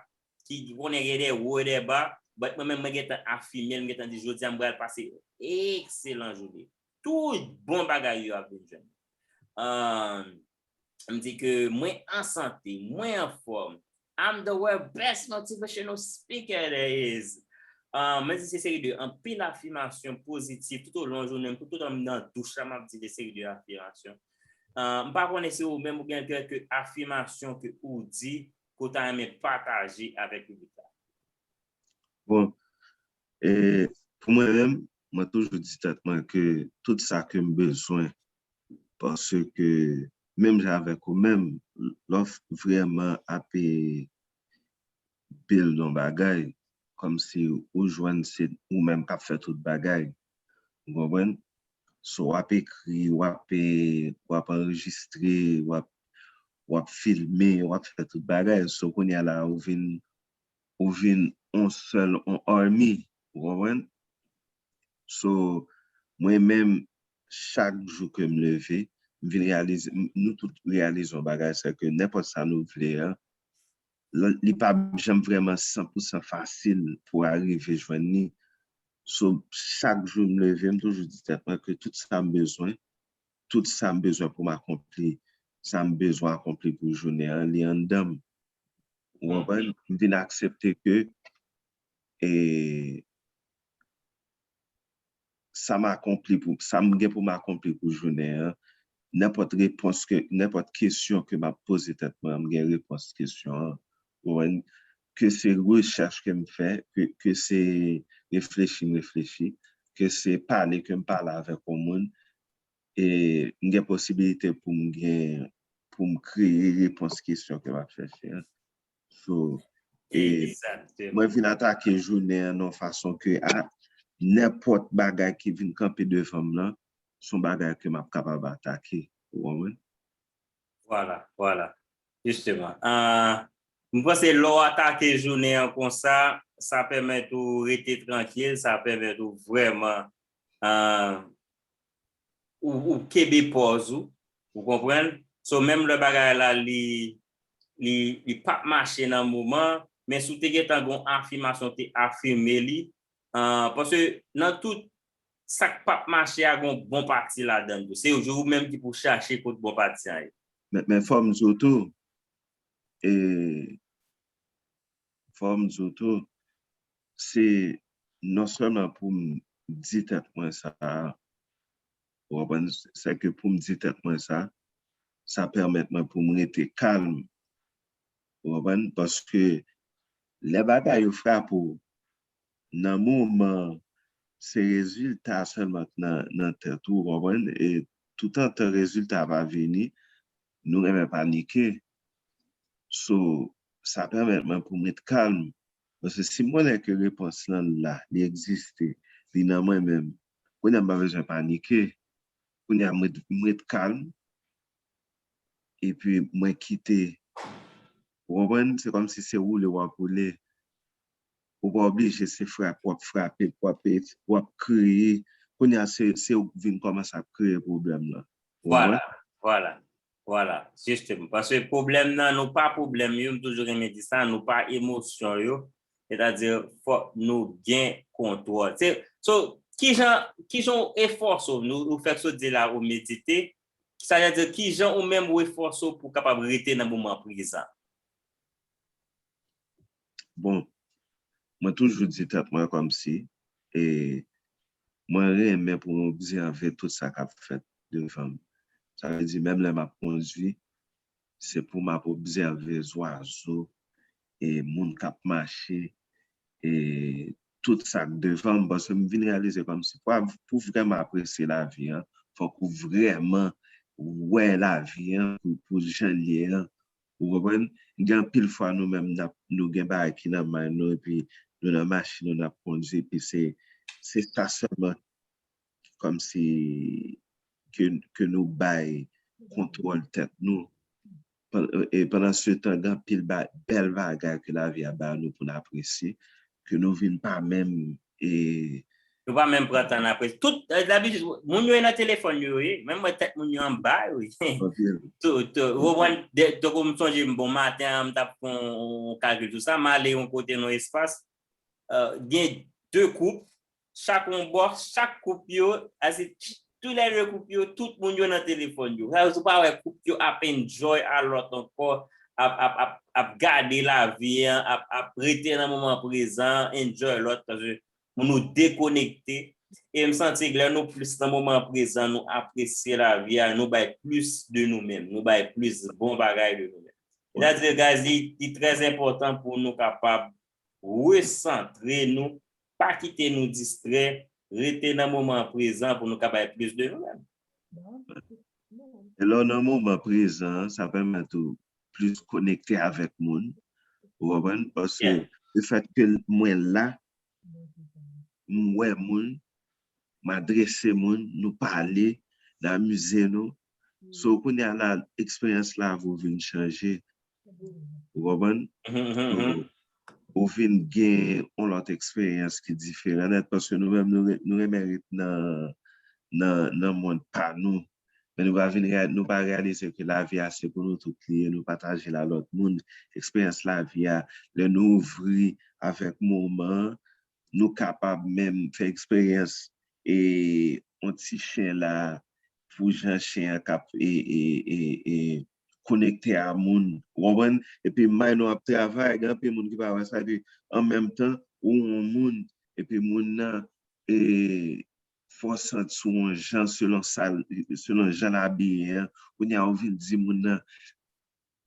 ki konnen gen de wo e de ba, but mwen menm mwen gentan afime l, m gentan di jodi a m pral pase yon ekselan jounen. Tout bon bagay yo ap vin jwenn. Ahn, m di ke mwen an sante, mwen anfòm, I'm the world best motivational speaker there is. Ah, mwen di se seri de anpil afimasyon pozitif tout olon jounen m, tout tan m nan douch la, m ap di de seri de afimasyon. Ah, m pa konnen si ou menm ou gen kèlke afimasyon ke ou di, ke w ta renmen pataje avèk piblik la. Bon, e, pou mwen menm, mwen toujou di tèt mwen ke tout sa ke m bezwen, paske menm jan avèk ou menm, lè w vrèman ap, e, build yon bagay, kòmsi ou jwenn se ou menm k ap fè tout bagay. Ou konprann? So, w ap ekri, w ap, e, w ap anrejistre, w ap, w ap filme, w ap fè tout bagay. So, kounye a la, ou vin, ou vin on sèl, on army. Ou konprann? So, mwen menm, chak jou ke m leve, m vin reyalize, m, nou tout reyalize yon bagay, se ke nenpòt sa nou vle a, li, li p ap janm vrèman san pou san fasil pou arive jwenn li. So, chak jou m leve, m toujou di tèt mwen ke tout sa m bezwen, tout sa m bezwen pou m akonpli, sa m bezwen akonpli pou jounen an, li anndan m. Ou konprann? M vin aksepte ke, e, sa m akonpli pou, sa m gen pou m akonpli pou jounen an, nenpòt repons ke, nenpòt kesyon ke m ap poze tèt mwen, m gen repons kesyon an. Ou konprann? Ke se rechèch ke m fè, ke, ke se reflechi m reflechi, ke se pale ke m pale avèk yon moun, e m gen posibilite pou m gen, pou m kreye repons kesyon ke m ap chèche an. So, e, mwen vin atake jounen an nan yon fason ke, a, nenpòt bagay ki vin kanpe devan m nan, se yon bagay ke m ap kapab atake. Ou konprann? Vwala, vwala. Jisteman. Ah, m panse lè w atake jounen an konsa, sa pèmèt ou rete trankil, sa pèmèt ou vrèman, ah, ou, ou kenbe pòz ou, ou konprann? So, menm lè bagay la, li, li, li p ap mache nan moman, men si w te gentan gen yon afimasyon, w te afime li, ah, paske nan tout sa k p ap mache a, gen yon bon pati ladan l tou. Se ou menm ki pou chache kot bon pati a ye. Men, men fò m di w tou, e, fò m di w tou, se non sèlman pou m di tèt mwen sa, ou konprann, se ke pou m di tèt mwen sa, sa pèmèt mwen pou m rete kalm, ou konprann, paske lè bagay yo frape w, nan moman, se rezilta sèlman k nan, nan tèt ou, ou konprann, e toutantan rezilta pa vini, nou renmen panike. So, sa pèmèt mwen pou m ret kalm. Paske si m konnen ke repons lan la, li egziste, li nan mwen menm, kounye a m pa bezwen panike. Kounye a m ret, m ret kalm, epi mwen kite. Ou konprann? Se kòmsi se woule w ap woule. Ou pa oblije se frap w ap frape, w ap, w ap kriye. Kounye a se, se ou k vin kòmanse ap kreye pwoblèm lan. Ou konprann? Vwala, vwala, vwala, jisteman. Paske pwoblèm nan, nou pa pwoblèm yo, m toujou renmen di sa, nou pa emosyon yo. Sètadi, fòk nou gen kontwòl. Se, so, kijan, kijan ou efòse w, nou, ou fèk sot di la ou medite, sa vle di, kijan ou menm ou efòse w pou w kapab rete nan moman prezan? Bon, mwen toujou di tèt mwen kòmsi, e mwen renmen pou m obsève tout sa k ap fèt devan m. Sa vle di, menm lè m ap kondui, se pou m ap obsève zwazo, e moun k ap mache, e tout sa k devan m, paske m vin reyalize kòmsi pou, pou vrèman apresye lavi an, fòk ou vrèman wè lavi an pou, pou jan l ye an. Ou konprann? Gen anpil fwa nou menm n ap, nou gen bagay ki nan may nou, epi nou nan machin, nou n ap kondui, epi se, se sa sèlman kòmsi ke, ke nou bay kontwòl tèt nou. Pan-, e pandan se tan, gen anpil ba-, bèl bagay ke lavi a ba nou pou n apresye, ke nou vin pa menm, e, Nou pa menm pran tan n apresye. Tout, e, dabitid, moun yo nan telefòn yo, wi. Menm mwen, tèt moun yo anba, wi. Tout, tout, ou konprann, de, tankou m sonje m, bon, maten an, m t ap fè yon kalkil, tou sa, m ale yon kote, nan espas, e, gen de koup, chak yon bò, chak koup yo, ase, tou lè de koup yo, tout moun yo nan telefòn yo. Sa vle di, ou pa wè koup yo ap enjoy a lòt ankò, ap, ap, ap, ap gade lavi an, ap, ap rete nan moman prezan, enjoy lòt, paske moun nou dekonekte. E m santi lè nou plis nan moman prezan, nou apresye lavi a, nou bay plis de nou menm, nou bay plis bon bagay de nou menm. Sètadi, guys, li, li trè enpòtan pou nou kapab resantre nou, pa kite nou distrè, rete nan moman prezan pou nou ka bay plis de nou menm. E lè w nan moman prezan, sa pèmèt ou plis konekte avèk moun. Ou konprann? Paske lefètke mwen la, m wè moun, m adrese moun, nou pale, n amize nou. So, kounye a la, eksperyans lavi w vin chanje. Ou konprann? Ou, ou vin gen yon lòt eksperyans ki diferan nèt, paske nou menm, nou, re- nou renmen ret nan, nan, nan mond pa nou. Men nou pa vin, nou pa reyalize ke lavi a se pou nou tout li ye, nou pataje l a lòt moun, eksperyans lavi a, lè nou ouvri avèk moman an, nou kapab menm fè eksperyans e yon ti chen la, pou jan chen an k ap e, e, e, e, konekte a moun, ou konprann? Epi may nou ap travay, gen anpil moun ki pa wè sa, epi an menm tan, ou yon moun, epi moun nan, e, fè w santi w yon jan selon sa, selon jan l abiye an, kounye a ou vin di moun nan,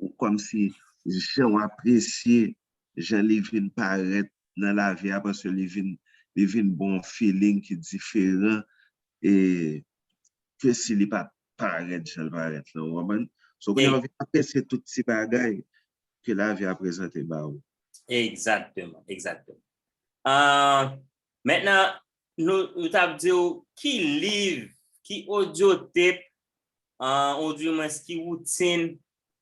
ou kòmsi jan w apresye jan li vin parèt nan lavi a, paske li vin, li vin ba w yon feeling ki diferan, e ke si li pa t parèt jan l parèt lan, ou konprann? So, kounye a w vin apresye tout ti bagay ke lavi a prezante ba ou. Egzakteman, egzakteman. Ah, mentnan, nou, nou t ap di w ki liv, ki audio tape, ah, ou di mwens ki woutin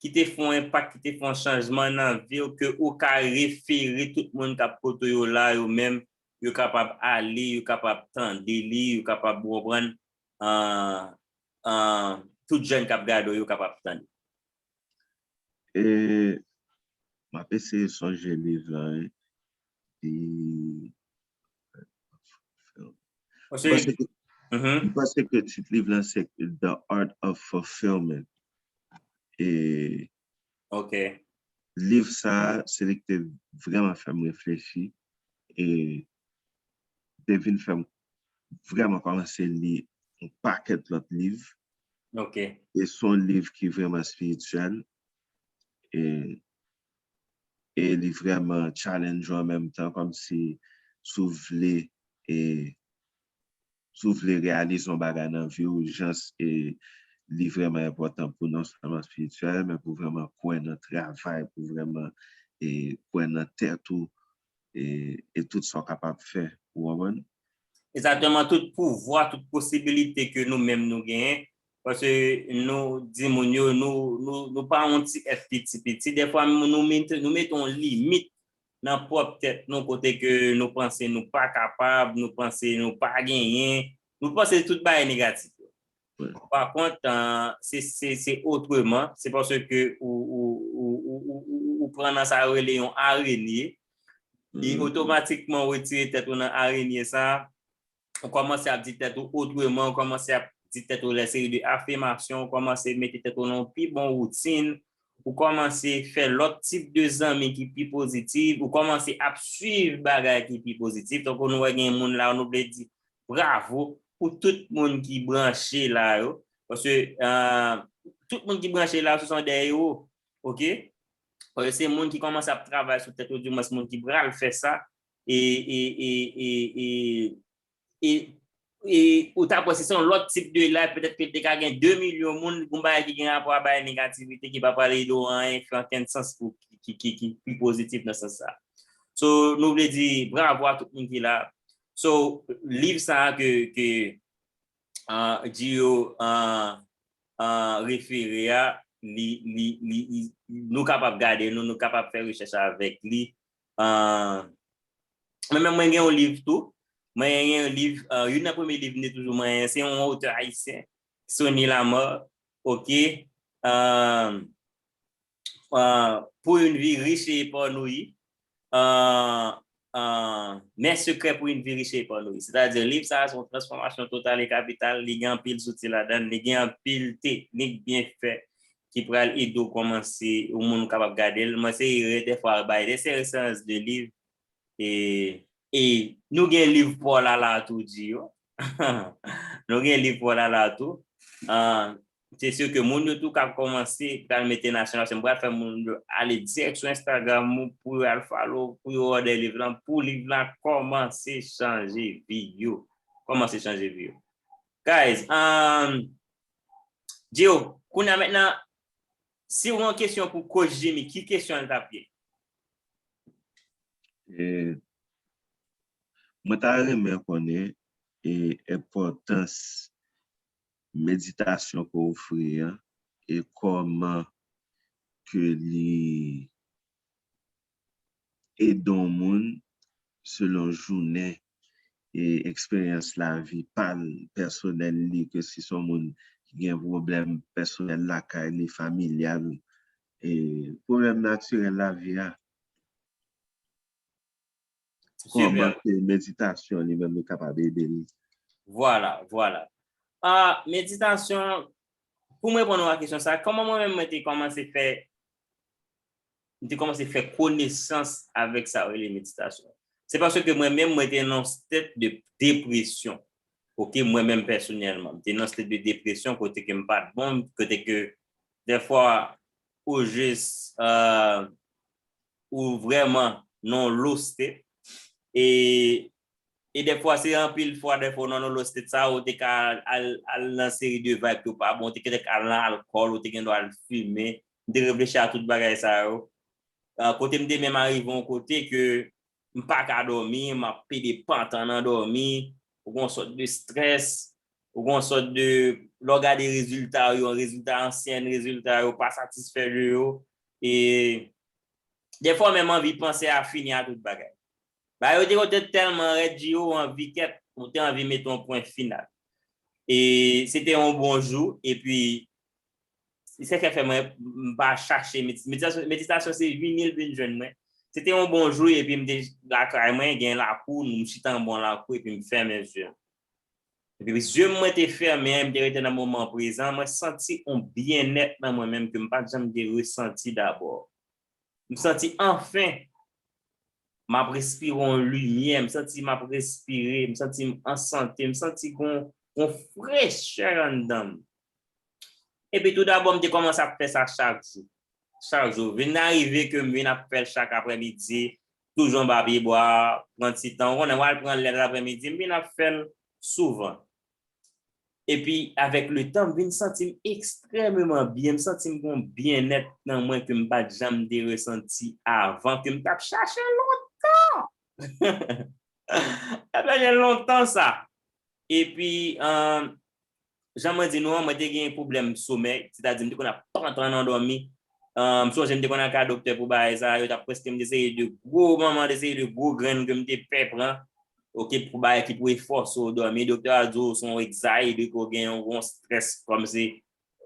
ki te fè yon enpak, ki te fè yon chanjman nan vi w, ke ou ka refere tout moun k ap kote yo la, yo menm, yo kapab ale, yo kapab tande li, yo kapab konprann, ah, ah, tout jèn k ap gade w yo kapab tande. E M ap eseye sonje liv lan, wi. Li... Paske, m panse ke tit liv lan se The Art of Fulfillment. E ok. Liv sa a, se li ki te vrèman fè m reflechi. E te vin fè m vrèman kòmanse li yon pakèt lòt liv. Ok. E se yon liv ki vrèman espirityèl. E, e li vrèman challenge an menm tan, kòmsi si w vle, e, si w vle reyalize yon bagay nan vi w, jan e li vrèman enpòtan pou non sèlman espirityèl, men pou vrèman kwè nan travay, pou vrèman e, kwè nan tèt ou, e, e tout sa w kapab fè. Ou konprann? Egzakteman, tout pouvwa, tout posibilite ke nou menm nou genyen, paske nou di moun yo, nou, nou, nou pa yon ti èt piti piti. Defwa, nou, nou mete yon limit nan pwòp tèt nou, kote ke nou panse nou pa kapab, nou panse nou pa genyen, nou panse tout bagay negatif. Pa kont, se, se, se otreman, se paske ou, ou, ou, ou, ou, ou, ou pran nan sa yo rele yon arenye, e otomatikman ou retire tèt ou nan arenye sa, ou kòmanse ap di tèt ou otreman, ou kòmanse ap di tèt ou lè seri de afimasyon, ou kòmanse mete tèt ou nan yon pi bon woutin, ou kòmanse fè lòt tip de zanmi ki pi pozitif, ou kòmanse ap swiv bagay ki pi pozitif. Tankou nou wè gen moun la, nou vle di bravo pou tout moun ki branche la yo. Paske tout moun ki branche la, se son dè ewo. Ok? Paske se moun ki kòmanse ap travay sou tèt yo, dimwens moun ki pral fè sa. E, e, e, e, e, e, e ou ta pwè se yon lòt tip de live, petèt ke te ka gen de milyon moun, yon bagay ki gen rapò a bagay negativite, ki pa pral ede w anyen, fè okenn sans pou ki, ki, ki pi pozitif nan sans sa. So, nou vle di bravo a tout moun ki la. So, liv sa a ke, ke uh, Gio uh, uh, refere a, li, li, li, li, nou kapab gade, nou, nou kapab fè rechèch avèk li. Uh, mwen menm, mwen gen yon liv tou. Mwen gen yon liv, uh, youn nan premye liv mwen toujou mwen, se yon otè ayisyen, Sonny Lamar, ok? Uh, uh, Pour une vie riche et épanouie, uh, uh, Mes secrets pour une vie riche et épanouie. Sètadi, liv sa a se yon transfòmasyon total e kapital, li gen anpil zouti ladan, li gen anpil teknik byen fè ki pral ede w kòmanse, yon moun kapab gade l. Mwen se erè dèfwa bay de séries de liv e, e nou gen liv Paul Lala tou di yo. Nou gen liv Paul Lala tou. Uh, se si ke moun yo tou k ap kòmanse pral mete nasyonal, se m pral fè moun yo ale dirèk sou Instagram ou pou yo al follow, pou yo order liv lan, pou liv lan kòmanse chanje vi yo. Kòmanse chanje vi yo. Guys, um, Gio, kounye a mentnan, si w gen yon kesyon pou Coach Jimmy, ki kesyon l t ap ye? E, mwen ta renmen konnen e, enpòtans meditasyon ke w ofri an e kòman ke li ede yon moun selon jounen e eksperyans lavi pa l pèsonèl li, ke si se yon moun ki gen pwoblèm pèsonèl lakay li, familyal, e pwoblèm natirèl lavi a. Kòman ke meditasyon li menm li kapab ede li? Vwala, vwala. Ah, meditasyon, pou mwen reponn a kesyon sa, kòman mwen menm mwen te kòmanse fè, mwen te kòmanse fè konesans avèk sa yo rele meditasyon? Se paske mwen menm mwen te nan state de depresyon. Ok, mwen menm pèsonèlman, mwen te nan state de depresyon kote ke m pa t bon, kote ke dèfwa ou jis, euh, ou vrèman nan low state. E, e dèfwa, se anpil fwa, dèfwa, ou nan low state sa, ou te ka al, al nan seri de vibe ki pa bon, ou te ka al nan alkòl, ou te gen dwa al fimen. M te reflechi a tout bagay sa yo. Ah, kote m te menm arive yon kote ke m pa ka dòmi, m ap pede pantan nan dòmi, ou gen yon sòt de strès, ou gen yon sòt de, lè w gade rezilta yo, rezilta ansyen rezilta yo, pa satisfè de yo, e dèfwa w menm anvi panse a fini a tout bagay. Bagay yo te, yo te tèlman rèd, Gio, ou anvi kèt, ou te anvi mete yon pwen final. E se te yon bon jou, epi Se sa k fè mwen, m pa chache medit-, meditasyon, meditasyon se vini l vin jwenn mwen. Se te yon bon jou, epi m te lakay mwen, gen lakou, m chita anba yon lakou, epi m fèmen zye m. Epi zye m mwen te fèmen an, m te rete nan moman prezan, mwen santi yon byennèt nan mwen menm ke m pa t janm te resanti dabò. M santi anfen, m ap respire yon limyè, m santi m ap respire, m santi m an sante, m santi gon, gon frechè anndan m. Epi tou dabò, m te kòmanse ap fè sa chak jou. Chak jou. Vin arive ke m vin ap fè l chak aprèmidi, toujou anba pye bwa, pran ti tan. Ou konnen, w al pran lè aprèmidi, m vin ap fè l souvan. Epi, avèk le tan, m vin santi m ekstrèmeman byen. M santi m gon byennèt nan mwen ke m pa t janm te resanti avan, ke m t ap chache lontan. M t ap chache lontan sa. Epi, um, jan mwen di nou an, mwen te gen pwoblèm somèy, sètadi m te konn ap pantan nan dòmi. Um, m sonje m te konn al ka doktè pou bagay sa, yo t ap prèske m te sere de gwo manman, te sere de gwo grenn ke m te pè pran. Oke, pou bagay ki pou efòse w dòmi, doktè a di w se yon anxiety, ke w gen yon gwo strès, kòmsi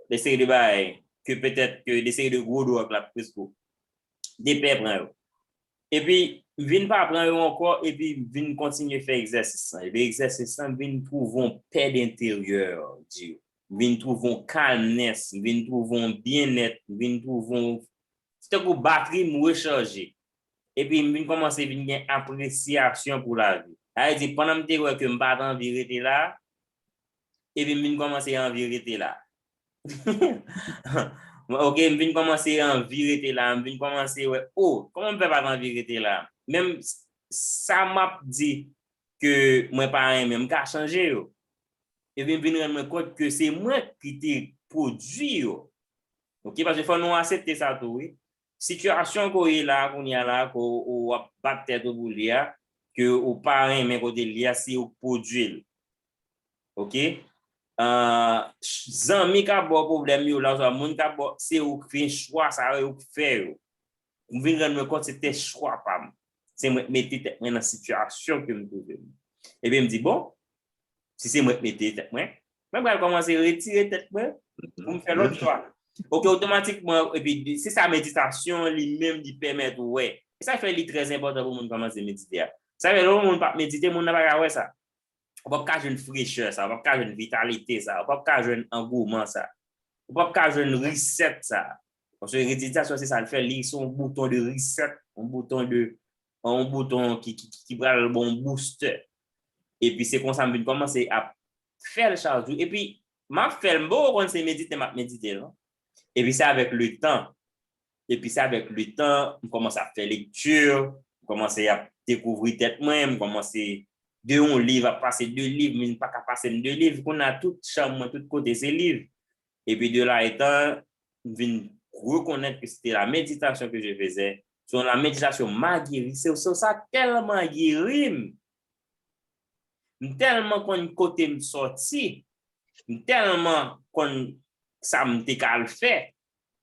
de seri de bagay, ke petèt ke de seri de gwo dwòg la preske w te pè pran yo. Epi, m vin pa pran yo ankò, epi m vin kontinye fè egzèsis lan. Epi egzèsis lan, m vin twouve yon pè enteryè, di. M vin twouve yon kalmnès, m vin twouve yon byennèt, m vin twouve yon, se tankou batri m rechaje. Epi m vin kòmanse vin gen apresyasyon pou lavi. Sa vle di, pandan m te wè ke m pa t anvi rete la, epi m vin kòmanse anvi rete la. Ok, m vin kòmanse anvi rete la, m vin kòmanse wè, oh, kòman m fè pa t anvi rete la? Menm s-, sa m ap di ke mwen pa renmen, m ka chanje yo. Epi m vin rann mwen kont ke se mwen ki te pwodui yo. Ok, paske fò nou aksepte sa tou, wi. Sitiyasyon ke w ye la, kounye a la, ke w, w ap bat tèt ou pou li a, ke ou pa renmen kote l ye a, se ou k pwodui l. Ok? Ah, ch-, zanmi k ap ba w pwoblèm yo la, oswa moun k ap ba w, se ou k fè chwa sa yo, ou k fè yo. M vin rann mwen kont se te chwa pa m. Se mwen k mete tèt mwen nan sitiyasyon ke m twouve m. Epi m di, bon, si se mwen k mete tèt mwen, mwen pral kòmanse retire tèt mwen pou m fè lòt chwa. Ok, otomatikman, epi se sa meditasyon li menm li pèmèt ou wè. E sa fè li trè enpòtan pou moun kòmanse medite a. Sa fè lè yon moun p ap medite, moun nan pa ka wè sa. Ou p ap ka jwenn frechè sa, ou p ap ka jwenn vitalite sa, ou p ap ka jwenn angouman sa. Ou p ap ka jwenn reset sa. Paske meditasyon se sa l fè, li se yon bouton de reset, yon bouton de, yon bouton ki, ki, ki, ki pral ba w yon booster. Epi se konsa m vin kòmanse ap fè l chak jou. Epi m ap fè l, m poko konn se medite m ap medite non. Epi se avèk le tan, epi se avèk le tan, m kòmanse ap fè lekti, m kòmanse ap dekouvri tèt mwen, m kòmanse de yon liv ap pase de liv, m vin pa ka pase m de liv. Kounye a tout chanm mwen, tout kote se liv. Epi de la etan, m vin rekonèt ke se te la meditasyon ke je fezè. Se yon la meditasyon m a geri. Se, se sa tèlman geri m. M tèlman konn kote m sòti. M tèlman konn sa m te ka al fè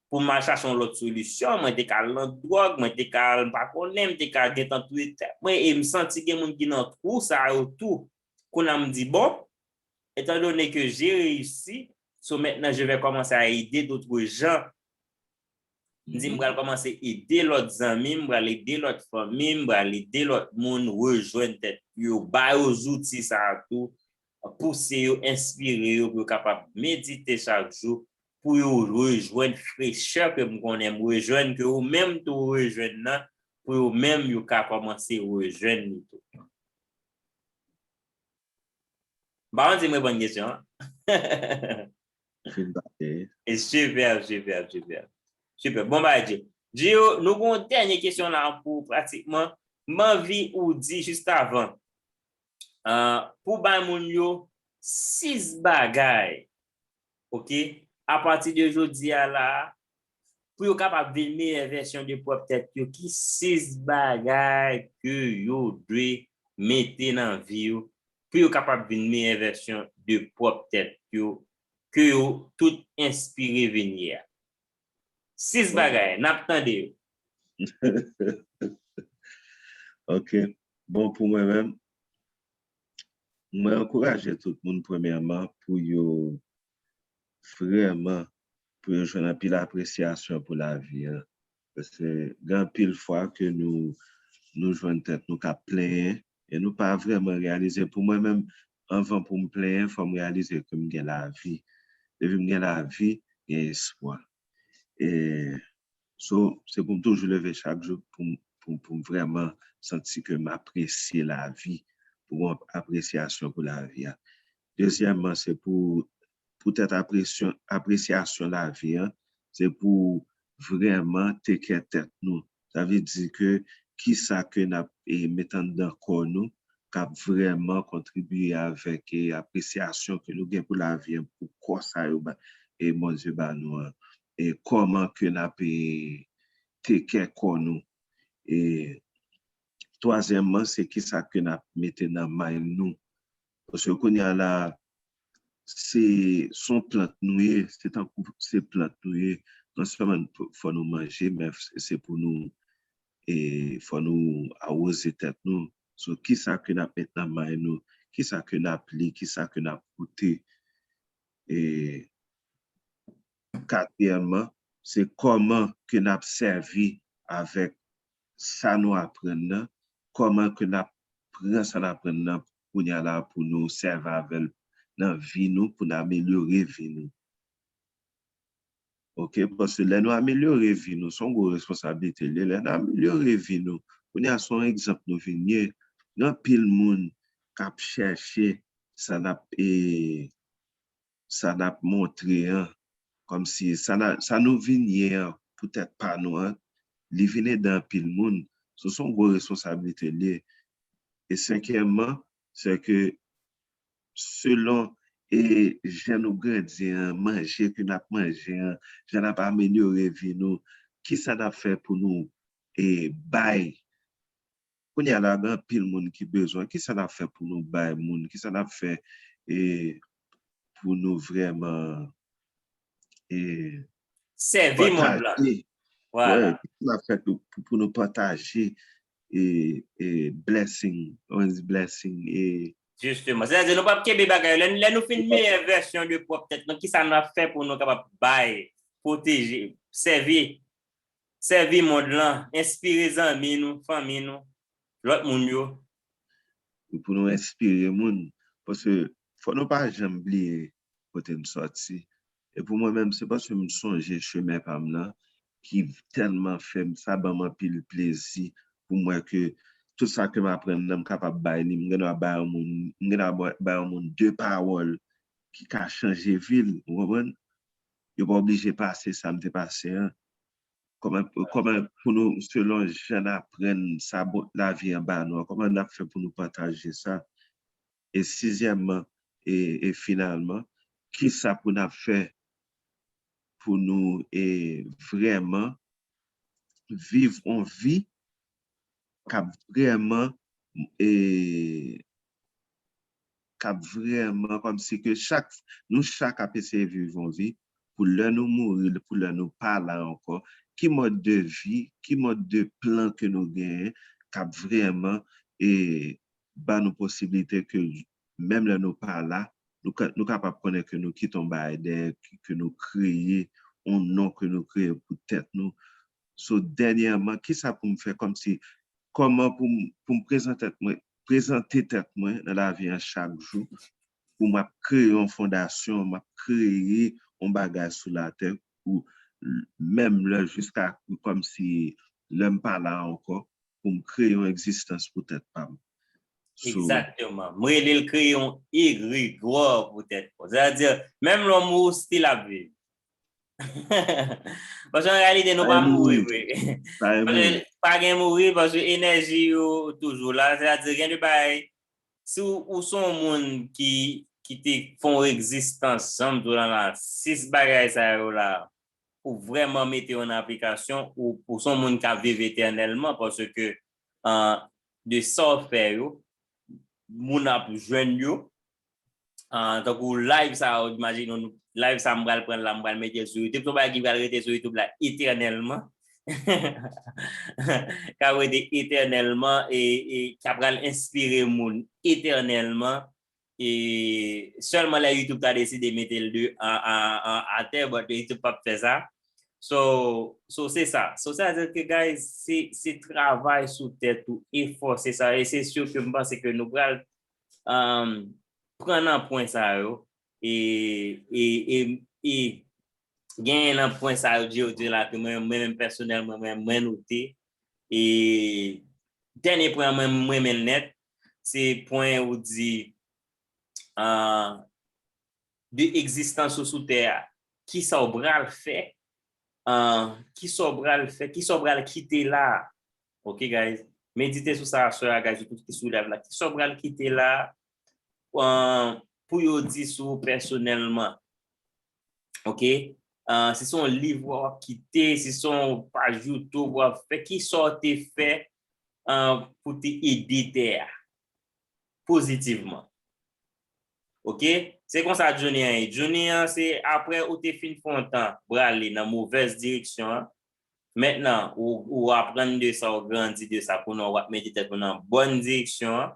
pou m al chache yon lòt solisyon. Mwen te ka al nan dwòg, mwen te ka al, m pa konnen, m te ka gentan touye tèt mwen, e m santi gen moun ki nan twou sa yo tou. Kounye a m di, bon, étant donné que j'ai réussi, so maintenant je vais commencer à aider d'autres gens. M di, m pral kòmanse ede lòt zanmi m, m pral ede lòt fanmi m, m pral ede lòt moun rejwenn tèt yo, ba yo zouti sa a tou, pouse yo, enspire yo pou yo kapab medite chak jou, pou yo rejwenn frechè ke m konnen m rejwenn, ke ou menm tou ou rejwenn nan, pou yo menm yo ka kòmanse rejwenn li tou. M pa konn si m reponn kesyon an. Fin pase. E sipè, sipè, sipè. Sipè. Bon bagay, Gio. Gio, nou gen yon dènye kesyon la pou pratikman. M anvi ou di jis avan. Ah, pou bay moun yo sis bagay, ok, apati de jodi a la, pou yo kapab vin meyè vèsyon de pwòp tèt yo, ki sis bagay ke yo dwe mete nan vi yo, pou yo kapab vin meyè vèsyon de pwòp tèt yo, ke yo tout enspire vin ye a? Sis bagay, n ap tande yo. Ok. Bon, pou mwen menm, mwen ankouraje tout moun, premyèman, pou yo vrèman pou yo jwenn anpil apresyasyon pou lavi an. Paske gen anpil fwa ke nou, nou jwenn tèt nou k ap plenyen e nou pa vrèman reyalize. Pou mwen menm, anvan pou m plenyen, fò m reyalize ke m gen lavi. Depi m gen lavi, gen espwa. E, so, se pou m toujou leve chak jou pou m, pou, pou m vrèman santi ke m apresye lavi, pou m gen apresyasyon pou lavi a. Dezyèmman, se pou, poutèt apresyon, apresyasyon lavi an, se pou vrèman teke tèt nou. Sa vle di ke kisa ke n ap, e, met anndan kò nou k ap vrèman kontribiye avèk, e, apresyasyon ke nou gen pou lavi an, pou kò sa yo ba, e, Bondye ba nou an. E kòman ke n ap, e, teke kò nou. E twazyèmman, se kisa ke n ap mete nan may nou. Paske kounye a la, se, se yon plant nou ye, se tankou se plant nou ye. Non sèlman fò nou manje, men se pou nou, e fò nou awoze tèt nou. So, kisa ke n ap met nan may nou? Kisa ke n ap li? Kisa ke n ap koute? E katriyèmman, se kòman ke n ap sèvi avèk sa nou aprann nan, kòman ke n ap pran sa n aprann nan kounye a la pou nou sèvi avè l nan vi nou, pou n amelyore vi nou. Oke, paske lè nou amelyore vi nou, se yon gwo responsablite li ye. Lè nou amelyore vi nou, kounye a se yon egzanp nou vin ye. Gen anpil moun k ap chèche sa n ap, e, sa n ap montre an, kòmsi sa n a, sa nou vin ye an, poutèt pa nou an, li vin ede anpil moun. So, se yon gwo responsablite li ye. E senkyèmman, se ke selon, e, jan nou grandi an, manje ke n ap manje an, jan n ap amelyore vi nou, kisa n ap fè pou nou, e, bay. Kounye a la, gen anpil moun ki bezwen. Kisa n ap fè pou nou bay moun? Kisa n ap fè, e, pou nou vrèman, e, sèvi mond lan? Vwala. Kisa n ap fè pou, pou, pou nou pataje, e, e, blessing, on blessing, e, Jisteman. Sètadi, nou p ap kenbe bagay yo. Lè, lè nou fin meyè vèsyon de pwòp tèt nou, kisa n ap fè pou nou kapab bay, pwoteje, sèvi, sèvi mond lan, enspire zanmi nou, fanmi nou, lòt moun yo? Pou nou enspire moun. Paske fò nou pa janm bliye kote n sòti. E pou mwen menm, se paske m sonje chemen pa m nan ki tèlman fè m, sa ban m anpil plezi pou m wè ke tout sa ke m aprann nan, m kapab bay li, m gen dwa bay yon moun, m gen dwa bay yon moun de pawòl ki ka chanje vi l, ou konprann? Yo pa oblije pase sa m te pase an. Kòman, kòman pou nou, selon jan n aprann sa lavi an ba nou an, kòman n ap fè pou nou pataje sa? E sizyèmman, e, e finalman, kisa pou n ap fè pou nou, e, vrèman viv yon vi k ap vrèman, e, k ap vrèman kòmsi ke chak, nou chak ap eseye viv yon vi pou lè nou mouri, pou lè nou pa la ankò, ki mòd de vi, ki mòd de plan ke nou genyen k ap vrèman, e, ba nou posiblite ke menm lè nou pa la, nou ka, nou kapab konnen ke nou kite yon bagay dèyè, ke, ke nou kreye yon non, ke nou kreye pou tèt nou. So, dènyèman, kisa pou m fè kòmsi, kòman pou m, pou m prezante tèt mwen, prezante tèt mwen nan lavi an chak jou, pou m ap kreye yon fondasyon, m ap kreye yon bagay sou latè, pou menm lè jiska kòmsi lè m pa la ankò, pou m kreye yon egzistans pou tèt pa m. So, Egzakteman. M rele l kreye yon egregwa pou tèt pa w. Sètadi, menm lè w mouri, w still ap viv. Paske an reyalite, nou pa mouri vre. Paske pa gen mouri, paske enèji yo toujou la. Sètadi, gen de bagay, si w, ou se yon moun ki, ki te fè yon egzistans, jan m di w la, sis bagay sa yo la, ou vrèman mete yo an aplikasyon, ou, ou se yon moun k ap viv etènèlman, paske, an, de sa w fè yo, moun ap jwenn yo. An, tankou live sa yo, imajine w, live sa m pral pran la, m pral mete l sou YouTube, se yon bagay ki pral rete sou YouTube la etènèlman. K ap rete etènèlman e, e k ap pral enspire moun etènèlman. e sèlman lè YouTube ta deside mete l de an, an, an atè, but YouTube p ap fè sa. So, so se sa. So, sa vle di ke, guys, se, se travay sou tèt ou, efò, se sa. E se si ke m panse ke nou pral um, pran nan pwen sa yo. E, e, e, e genyen nan pwen sa yo, di yo di la, ke mwen, mwen menm pèsonèlman, mwen, mwen note. E dènye pwen mwen, mwen renmen nèt, se pwen ou di, ah, de egzistans ou sou tè a. Kisa w pral fè? Ah, kisa w pral fè? Kisa w pral kite la? Ok, guys. Medite sou sa aswè a, guys, ou tout ki sou live la. Kisa w pral kite la, ah, pou yo di sou ou pèsonèlman? Ok? Ah, si se yon liv w ap kite, si se yon paj YouTube w ap fè, kisa w te fè, ah, pou te ede tè a pozitivman? Ok? Se konsa journey an ye. Journey an, se apre ou te fin fè yon tan, brale nan movèz direksyon an. Mentnan, ou, ou aprann de sa, ou grandi de sa, kounye a w ap mete tèt ou nan bòn direksyon an.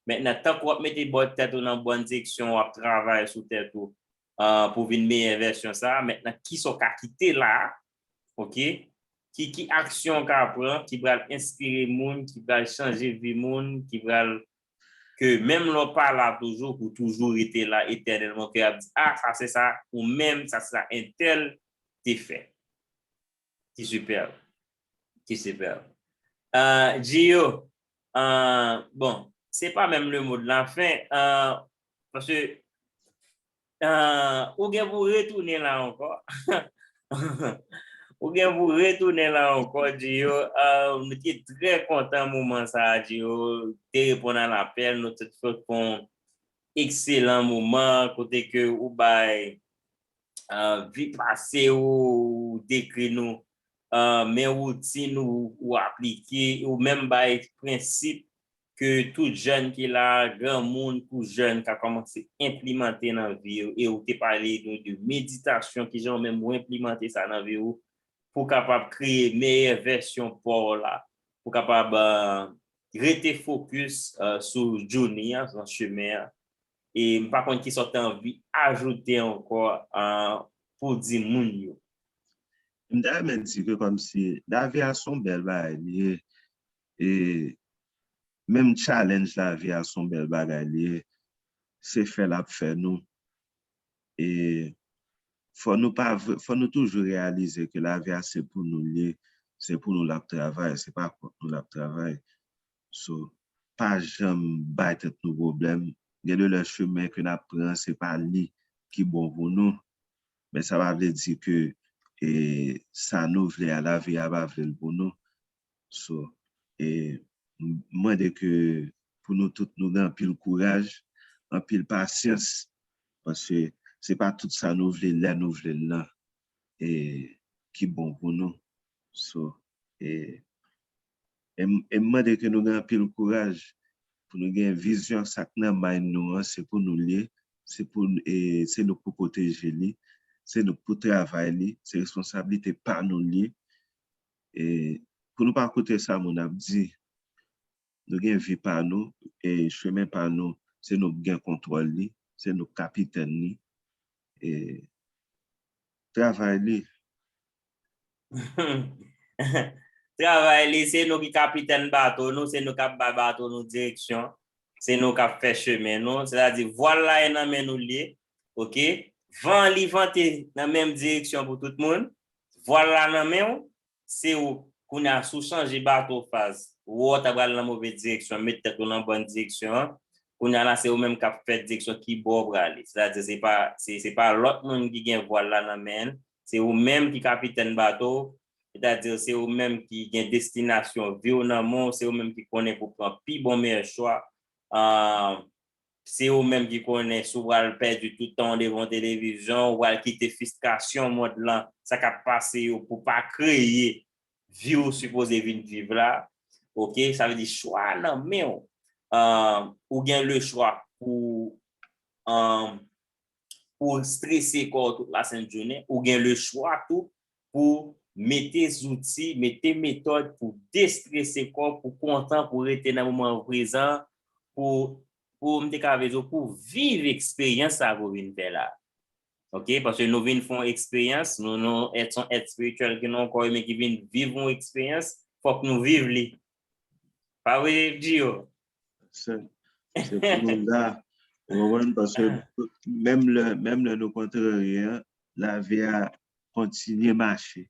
Mentnan, tank w ap mete bò-, tèt ou nan bòn direksyon, w ap travay sou tèt ou, ah, pou vin meyè vèsyon sa a. Mentnan, kisa w ka kite la a? Ok? Ki, ki aksyon w ka pran, ki pral enspire moun, ki pral chanje vi moun, ki pral, ke menm lè w pa la toujou, pou toujou rete la etènèlman, ke y ap di, ah, sa se sa, ou menm, sa se sa entèl te fè. Ki sipè. Ki sipè. Ah, Gio, ah, bon, se pa menm le mot de la fin, ah, paske, ah, ou gen pou retounen la ankò. Ou gen pou retounen la ankò, Gio. Ah, nou te trè kontan moman sa a, Gio. Te reponn a lapèl, nou te fè yon ekselan moman, kote ke ou bay, ah, vi pase ou, ou dekri nou, ah, men woutin ou, ou aplike, ou menm bay prensip ke tout jèn ki la, granmoun kou jèn, ka kòmanse enplimante nan vi yo. E ou te pale nou de meditasyon, kijan ou menm ou enplimante sa nan vi ou, pou kapab kreye meyè vèsyon pa w la, pou kapab, ah, rete fokis, ah, sou journey an, nan chemen an. E m pa konn kisa w te anvi ajoute ankò, ah, pou di moun yo. M ta renmen di ke kòmsi lavi a se yon bèl bagay li ye. E menm challenge lavi a se yon bèl bagay li ye. Se fè l ap fè nou. E fò nou pa vre, fò nou toujou reyalize ke lavi a se pou nou li ye, se pou nou l ap travay, se pa kont nou l ap travay. So, pa janm bay tèt nou pwoblèm. Gen de lè chemen ke n ap pran, se pa li ki bon pou nou. Men sa pa vle di ke, e, sa nou vle a, lavi a pa vle l pou nou. So, e, m, m mande ke pou nou tout nou gen anpil kouraj, anpil pasyans, paske se pa tout sa nou vle lè nou vle l lan, e, ki bon pou nou. So, e, e m, e m mande ke nou gen anpil kouraj, pou nou gen vizyon, sa k nan mind nou an, se pou nou l ye, se pou, e, se nou k pou pwoteje li, se nou k pou travay li, se responsablite pa nou l ye. E pou nou pa koute sa moun ap di. Nou gen vi pa nou, e chemen pa nou, se nou k gen kontwòl li, se nou k kapitèn li. E travay li. Travay li, se nou ki kapitèn bato nou, se nou k ap bay bato nou direksyon, se nou k ap fè chemen nou. Sètadi, vwal la e nan men nou l ye, ok? Van li vante nan menm direksyon pou tout moun, vwal la nan men w, se ou. Kounye a, si w chanje bato faz, ou wè w ta pral nan move direksyon, met tèt ou nan bòn direksyon an, kounye a la, se ou menm k ap fè direksyon ki bò w prale. Sètadi, se pa, se, se pa lòt moun ki gen vwal la nan men l, se ou menm ki kapitèn bato w, sètadi, se ou menm ki gen destinasyon vi w nan men w, se ou menm ki konnen pou pran pi bon meyè chwa. Ah, se ou menm ki konnen si w pral pèdi tout tan w devan televizyon, ou pral kite fristrasyon mond lan, sa k ap pase yo pou pa kreye vi w sipoze vin viv la. Ok, sa vle di chwa nan men w. Ah, ou gen le chwa pou, ah, pou strese kò w tout lasent jounen, ou gen le chwa tou pou mete zouti, mete metòd pou destrese kò w, pou kontan, pou rete nan moman prezan, pou pou m te ka vle di w, pou viv eksperyans sa ke w vin fè la. Ok, paske nou vin fè yon eksperyans, nou, nou èt, se yon èt espirityèl ke nou ankò, men ki vin viv yon eksperyans, fòk nou viv li. Pa vre, Gio? Se, se pou nou la. Ou konprann? Paske menm lè, menm lè nou kontraryen, lavi a kontinye mache.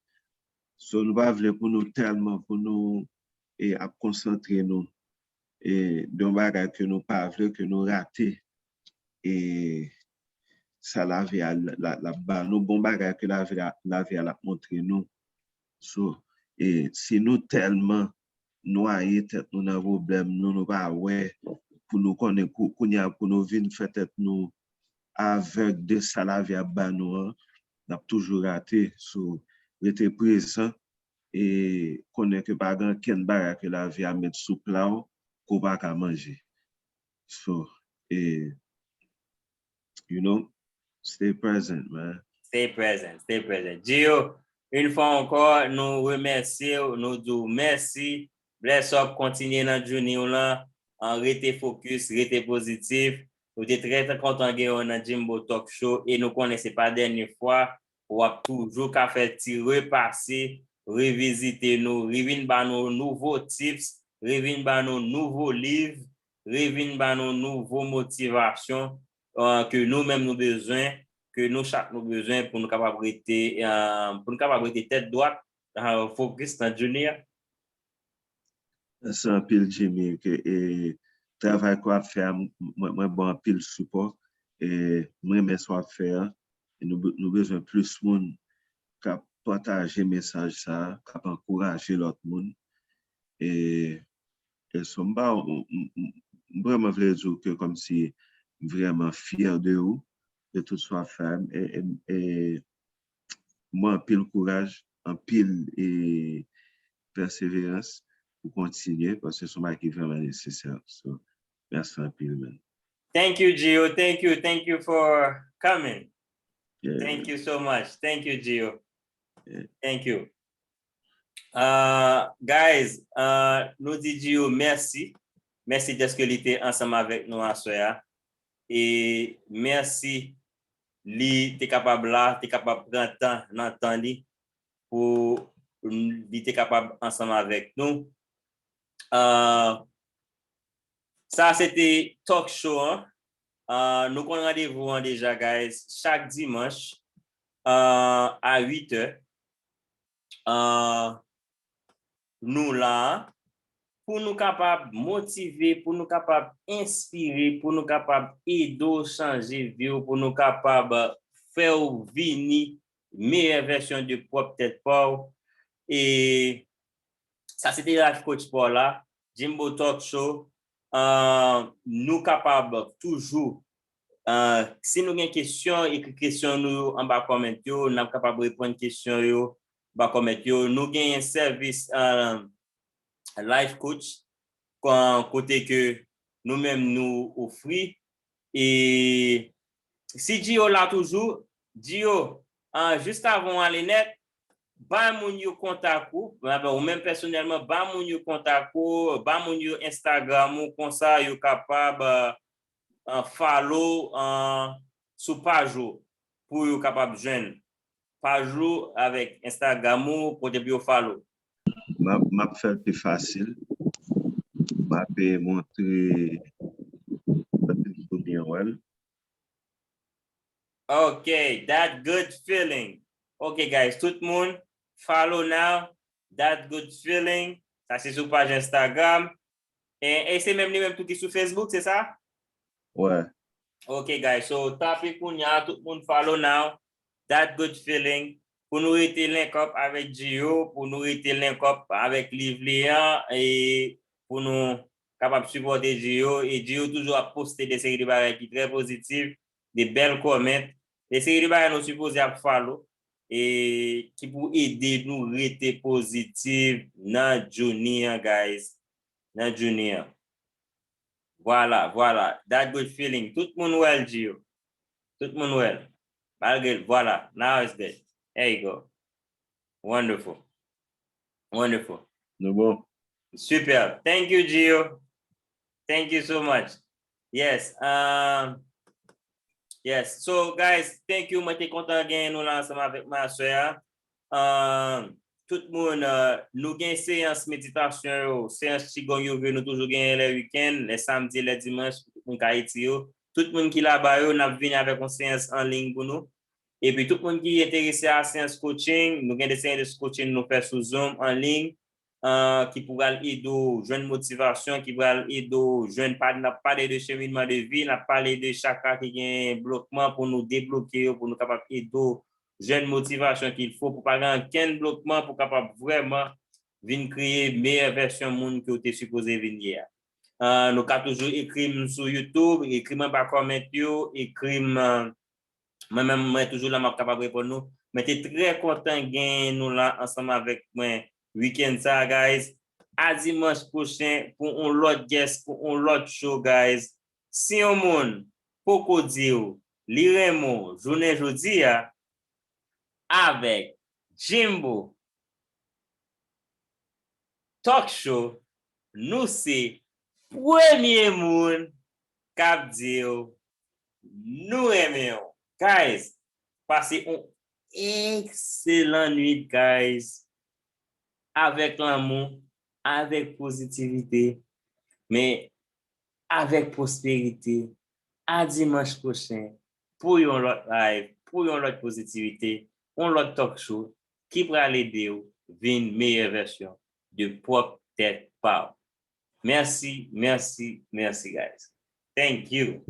So, nou pa vle pou nou tèlman, pou nou e, ap konsantre nou e, de yon bagay ke nou pa vle, ke nou rate. E sa lavi a l ap ba nou, bon bagay ke lavi a l ap montre nou. So, e si nou tèlman nwaye tèt nou nan pwoblèm nou, nou pa wè pou nou konnen kounye a pou nou vin fè tèt nou avèg de sa lavi ap ba nou an, n ap toujou rate. So, rete prezan e konnen ke pa gen okenn bagay ke lavi a met sou pla w ke w pa ka manje. So, e, you know, stay present, man. Stay present, stay present. Gio, yon fwa ankò, nou remèsye w, nou di w mèsi. Bless up, kontinye nan journey w lan, an rete fokis, rete pozitif. Nou te trè, trè kontan gen w nan Jimbo Talk Show e nou konnen se pa dènye fwa, w ap toujou ka fè ti repase, revizite nou, revin ba nou nouvo tips, revin ba nou nouvo liv, revin ba nou nouvo motivasyon ke nou menm nou bezwen, ke nou chak nou bezwen pou nou kapab rete, pou nou kapab rete tèt dwat, fokis nan journey a. Mèsi anpil, Jimmy. Ke, e, travay ke w ap fè a, mwen, mwen ba w anpil sipò. E, mwen renmen sa w ap fè a. E nou, nou bezwen plis moun k ap pataje mesaj sa a, k ap ankouraje lòt moun. E, e so m pa, m, m, m vrèman vle di w ke kòmsi m vrèman fyè de ou, de tout sa w ap fè a. E, e, e, mwen anpil kouraj, anpil e pèseverans pou kontinye, paske se yon bagay ki vrèman nesesè. So, mèsi anpil, man. Thank you, Gio. Thank you. Thank you for coming. Yeah. Thank you so much. Thank you, Gio. Yeah. Thank you. Uh, guys, uh, nou di Gio mèsi. Mèsi dèske li te ansanm avèk nou aswè a. E mèsi li te kapab la, te kapab pran tan nan tan li pou li te kapab ansanm avèk nou. Uh, sa se te talk show an. Uh, nou konn randevou an deja, guys. Chak dimanch uh, a uit è, uh, nou la pou nou kapab motive, pou nou kapab enspire, pou nou kapab ede w chanje vi w, pou nou kapab fè w vini meyè vèsyon de pwòp tèt pa w. E sa se te Life Coach pa w la, Jimbo Talk Show. Uh, nou kapab toujou, uh, si nou gen kesyon, ekri kesyon nou yo anba comment yo, n ap kapab reponn kesyon yo anba comment yo. Nou genyen sèvis uh, Life Coach kote ke nou menm nou ofri. E si Gio la toujou, Gio, uh, jis avan w ale nèt, bay moun yo kontak ou, ou menm pèsonèlman, bay moun yo kontak ou, bay moun yo Instagram ou, konsa yo kapab uh, follow uh, sou paj ou pou yo kapab jwenn paj ou avèk Instagram ou kote pou yo follow. M ap fè l pi fasil. M ap montre pou byen wè l. Ok, that good feeling. Ok, guys, tout moun, follow now. That good feeling. Sa se sou paj Instagram. E, e se menm li menm tou ki sou Facebook, se sa? Wè. Ok, guys, so tape kounye a, tout moun follow now. That good feeling. Pou nou rete link up avèk Gio, pou nou rete link up avèk liv li an, e pou nou kapab sipòte Gio. E Gio toujou ap poste de seri de bagay ki trè pozitif, de bèl comment, de seri de bagay nou sipoze ap follow, e ki pou ede nou rete pozitif nan journey an, guys. Nan journey an. Vwala, vwala. That good feeling. Tout moun wè l, Gio. Tout moun wè l. Malgre l. Vwala. Now it's there. There you go. Wonderful. Wonderful. Nou bon. Super. Thank you, Gio. Thank you so much. Yes. Um, yes. So, guys, thank you. Mwen te kontan gen nou la ansanm avèk mwen aswè a. Um, tout moun, uh, nou gen seyans meditasyon yo, seyans qigong yo ke nou toujou genyen lè wikenn, lè samdi, lè dimanch, pou tout moun k Ayiti yo. Tout moun ki laba yo, n ap vini avèk yon seyans an liy pou nou. Epi tout moun ki enterese a seyans coaching, nou gen de seyans de coaching nou fè sou Zoom, an liy, uh, ki pou pral ede w jwenn motivasyon, ki pral ede w jwenn, pa, n ap pale de cheminman de vi, n ap pale de chakra ki gen blokman pou nou debloke yo, pou nou kapab ede w jwenn motivasyon ki l fo, pou pa gen ankenn blokman, pou kapab vrèman vin kreye meyè vèsyon moun ke w te sipoze vin ye a. Uh, nou ka toujou ekri m sou YouTube, ekri m anba comment yo, ekri m, uh, mwen menm, mwen toujou la, m ap kapab reponn nou. Mwen te trè kontan gen nou la ansanm avèk mwen wikenn sa, guys. A dimanch pwochen pou yon lòt guest, pou yon lòt show, guys. Si yon moun poko di w li renmen w jounen jodi a, avèk Jimbo Talk Show, nou se premye moun k ap di w nou renmen w. Guys, pase yon ekselan nwit, guys. Avèk lanmou, avèk pozitivite, men avèk pwosperite. A dimanch pwochen pou yon lòt live, pou yon lòt pozitivite, yon lòt talk show ki pral ede w vin meyè vèsyon de pwòp tèt pa w. Mèsi, mèsi, mèsi, guys. Thank you.